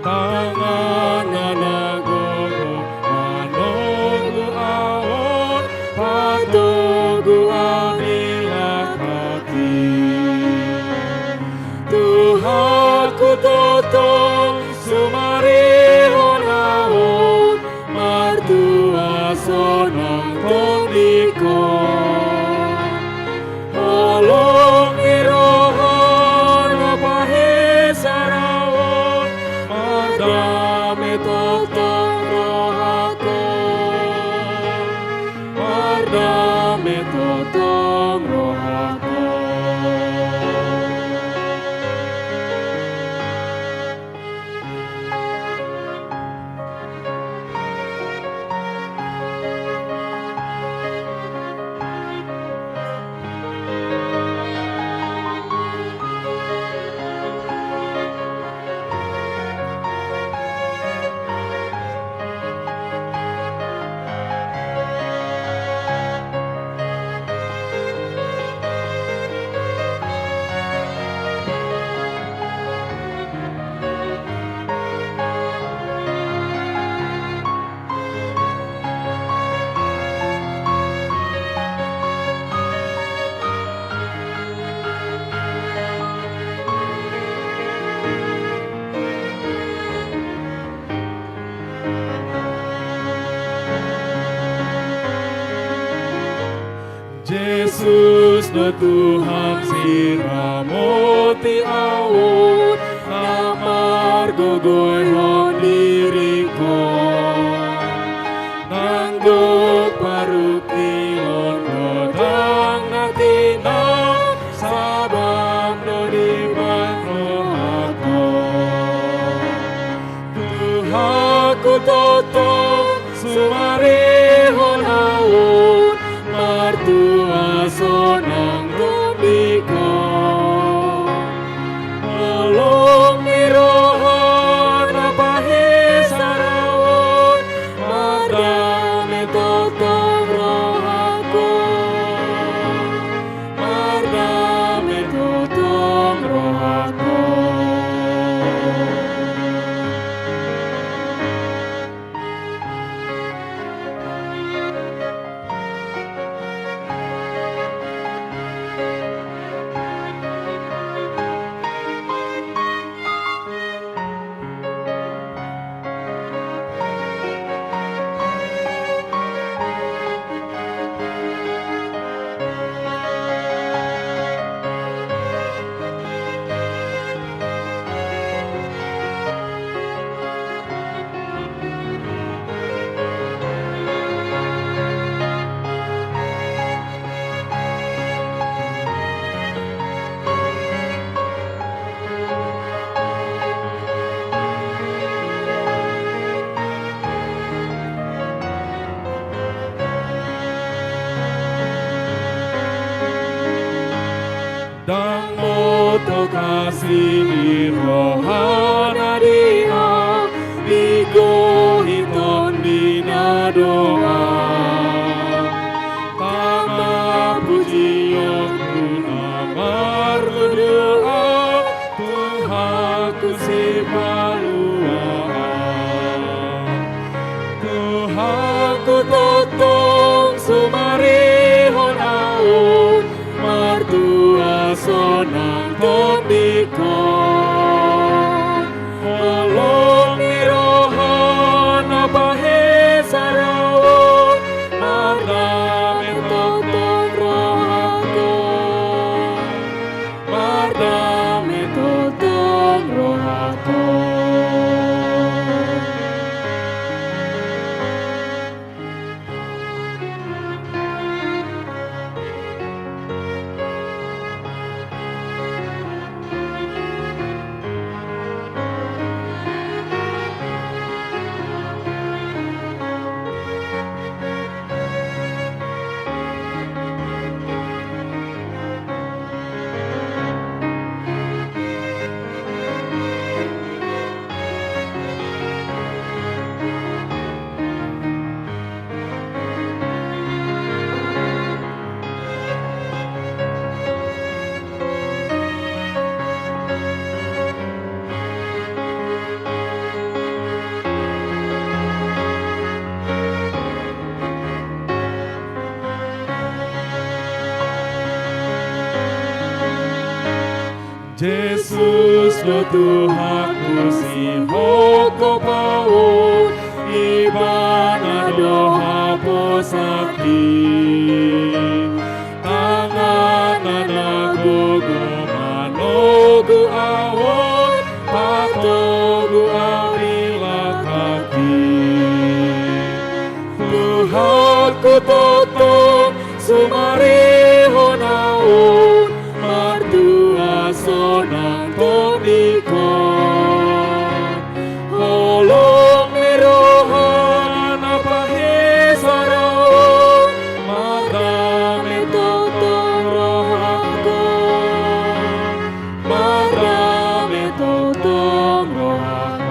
Tanganna na gogo manogu ahu on, patogu ahu di laklakna. Tuhanku tongtong sumarihon ahu on, martua sonang tondingkon. Holong ni rohana pahesaron, mardame tongtong rohangku. Mardame tongtong rohangku. Jesus do Tuhan siramoti ahu on, na margogoihon diringkon. Nang gok parungkilon do ndang na tinam, sabam do dibahen rohangku. Tuhanku tongtong sumarihon ahu on, martua sonang tondingkon. Holong ni rohana pahesaron, mardame tongtong rohangku. Mardame tongtong rohangku. Ndang motop asi ni rohana di ahu, digohi tondina do ahu. Tama pujionku na martudu ahu, Tuhanku sipalua ahu. Tuhanku tongtong sumarihon ahu on, martua sonang tondingkon. Holong ni rohana pahesaron, mardame tongtong rohangku. Mardame Tuhanku sihophop ahu, Ibana do haposangki. Tanganna na gogo manogu ahu, patogu ahu di langkangki. Tuhanku tongtong sumarihon ahu, martua sonang tondingkon. Holong ni roha na pahesaron, mardame tongtong rohangkon. Mardame tongtong rohangkon.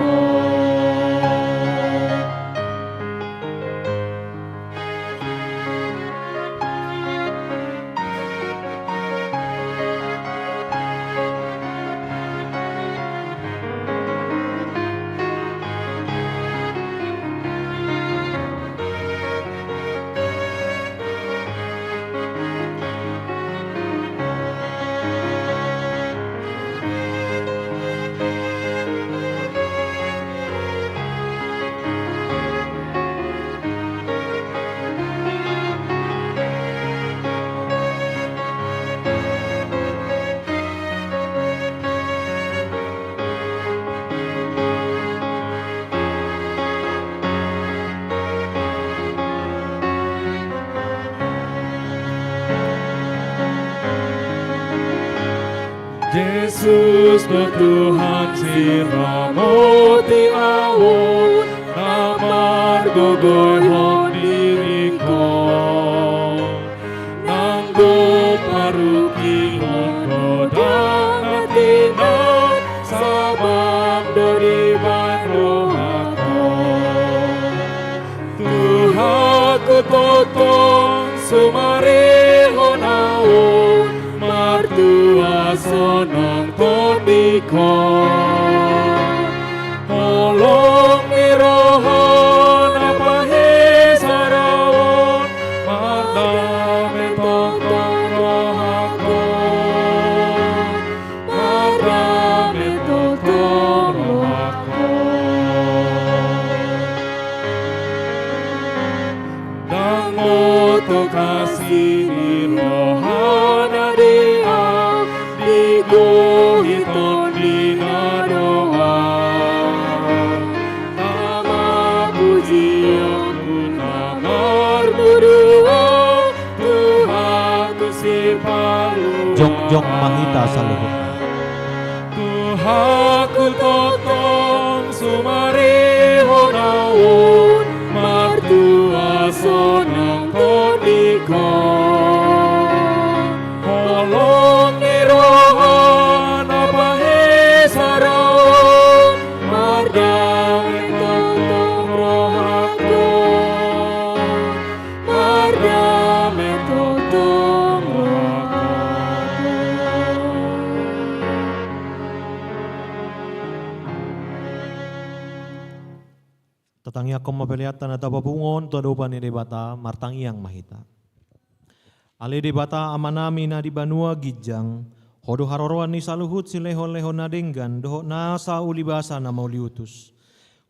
Jesus do Tuhan siramoti ahu, na margogoihon diringkon. Nanggo parungkilon godang na tinan, sabam do dibahen rohangkon. Tuhanku tongtong sumarihon ahu, martua sonang tondingkon. Holong ni roha na pahesaron, mardame tongtong rohangkon. Mardame tongtong rohangkon. Ndang motop asi ni rohana di ahu, di gohi tondina do ahu. Tama pujionku na marnudua, Tuhanku sipalu. Jongjong ma hita saluhutna. Tuhanku tongtong sumarihon ahu, martua sonang tondingkon. Holong ni roha na pahesaron, mardame tongtong rohangkon. Mardame tongtong rohangkon. Tatangiangkon ma peleanta na tapapungu on tu adopan ni Debata, martangiang ma hita. Ale Debata Amanami na di banua ginjang, Ho do haroroan ni saluhut silehonlehon na denggan dohot nasa ulibasa na mauliutus.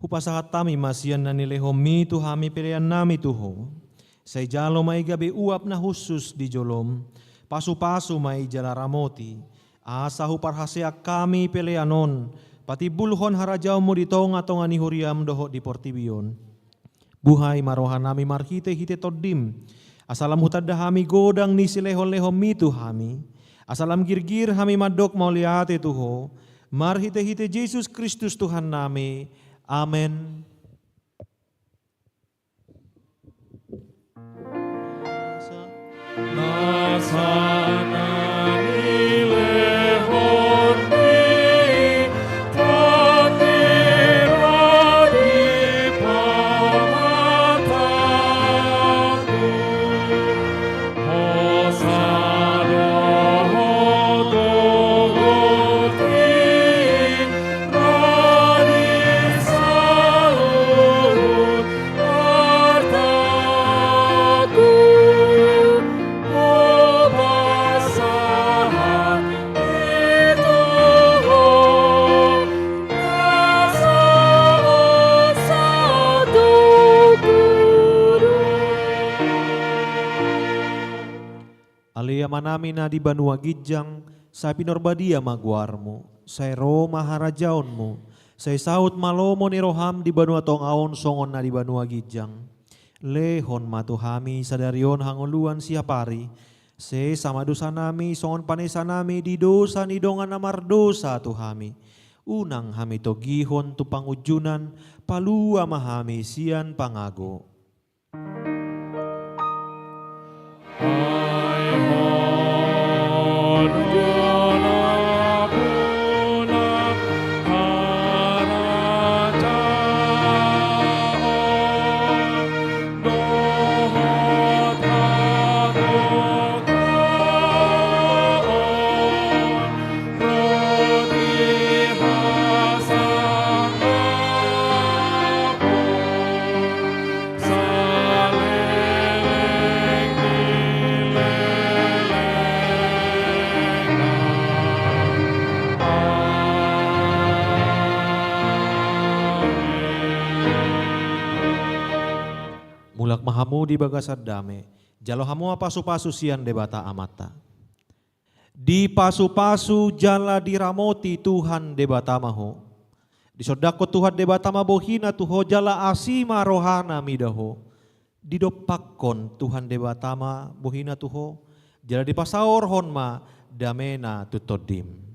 Hupasahat hami ma sian na nilehonMi tu hami peleannami tu Ho. Sai jalo ma i gabe uap na hushus di joloM, pasupasu ma i jala ramoti, asa huparhaseang hami pelean on patimbulhon harajaonMu di tongatonga ni huriaM dohot di portibi on. Buhai ma rohanami marhitehite TondiM, asa lam hutanda hami godang ni silehonlehonMi tu hami, asa lam girgir hami mandok mauliate tu Ho, marhitehite Jesus Kristus Tuhannami. Amen. Amanami na di banua ginjang, sai pinarbadia ma goarmu, sai ro ma harajaonmu, sai saut ma lomo ni roham di banua tonga on songon na di banua ginjang. Lehon ma tu hami sadari on hangoluan siapari, sesa ma dosanami songon panesanami di dosa ni dongan na mardosa tu hami. Unang hami togihon tu pangunjunan, palua ma hami sian pangago. Mulak ma hamu di bagasan dame, jalo hamu ma pasupasu sian Debata Amanta. Dipasupasu jala diramoti Tuhan Debata ma ho. Disondangkon Tuhan Debata ma bohina tu ho jala asi ma rohana mida ho. Didompakkon Tuhan Debata ma bohina tu ho, jala dipasaorhon ma damena tu tondim.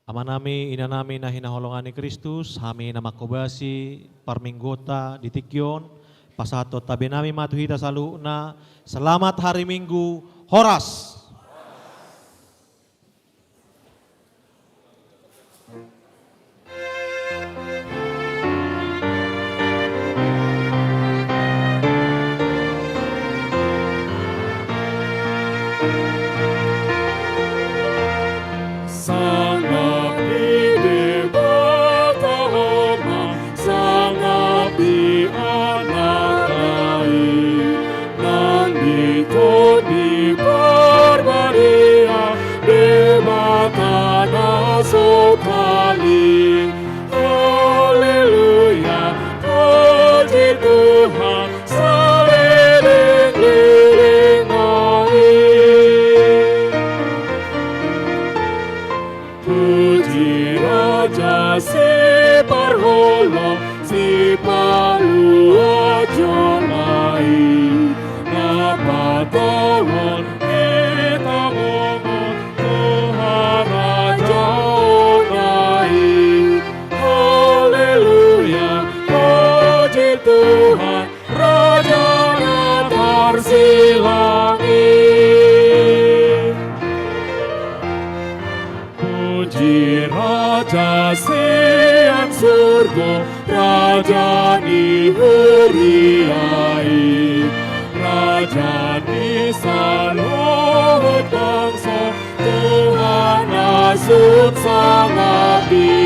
Amanami, inanami na hinaholongan ni Kristus, hami na manghobasi parmingguonta di tingki on, pasahathon tabenami ma tu hita saluhutna, selamat hari Minggu, horas! Sangap di Debata Ama, sangap di Anak na i, nang di Tondi Parbadia, Debata na so tali. Haleluya, puji Tuhan, saleleng-leleng ma i. Puji Raja Siparholong, Sipalua jolma i, na patahon hita momot tu harajaonna i. Haleluya, puji Tuhan, Raja na tarsilang i. Puji Raja sian surgo, Raja ni huria i, Raja ni saluhut bangso, Tuhan na sun sangap i.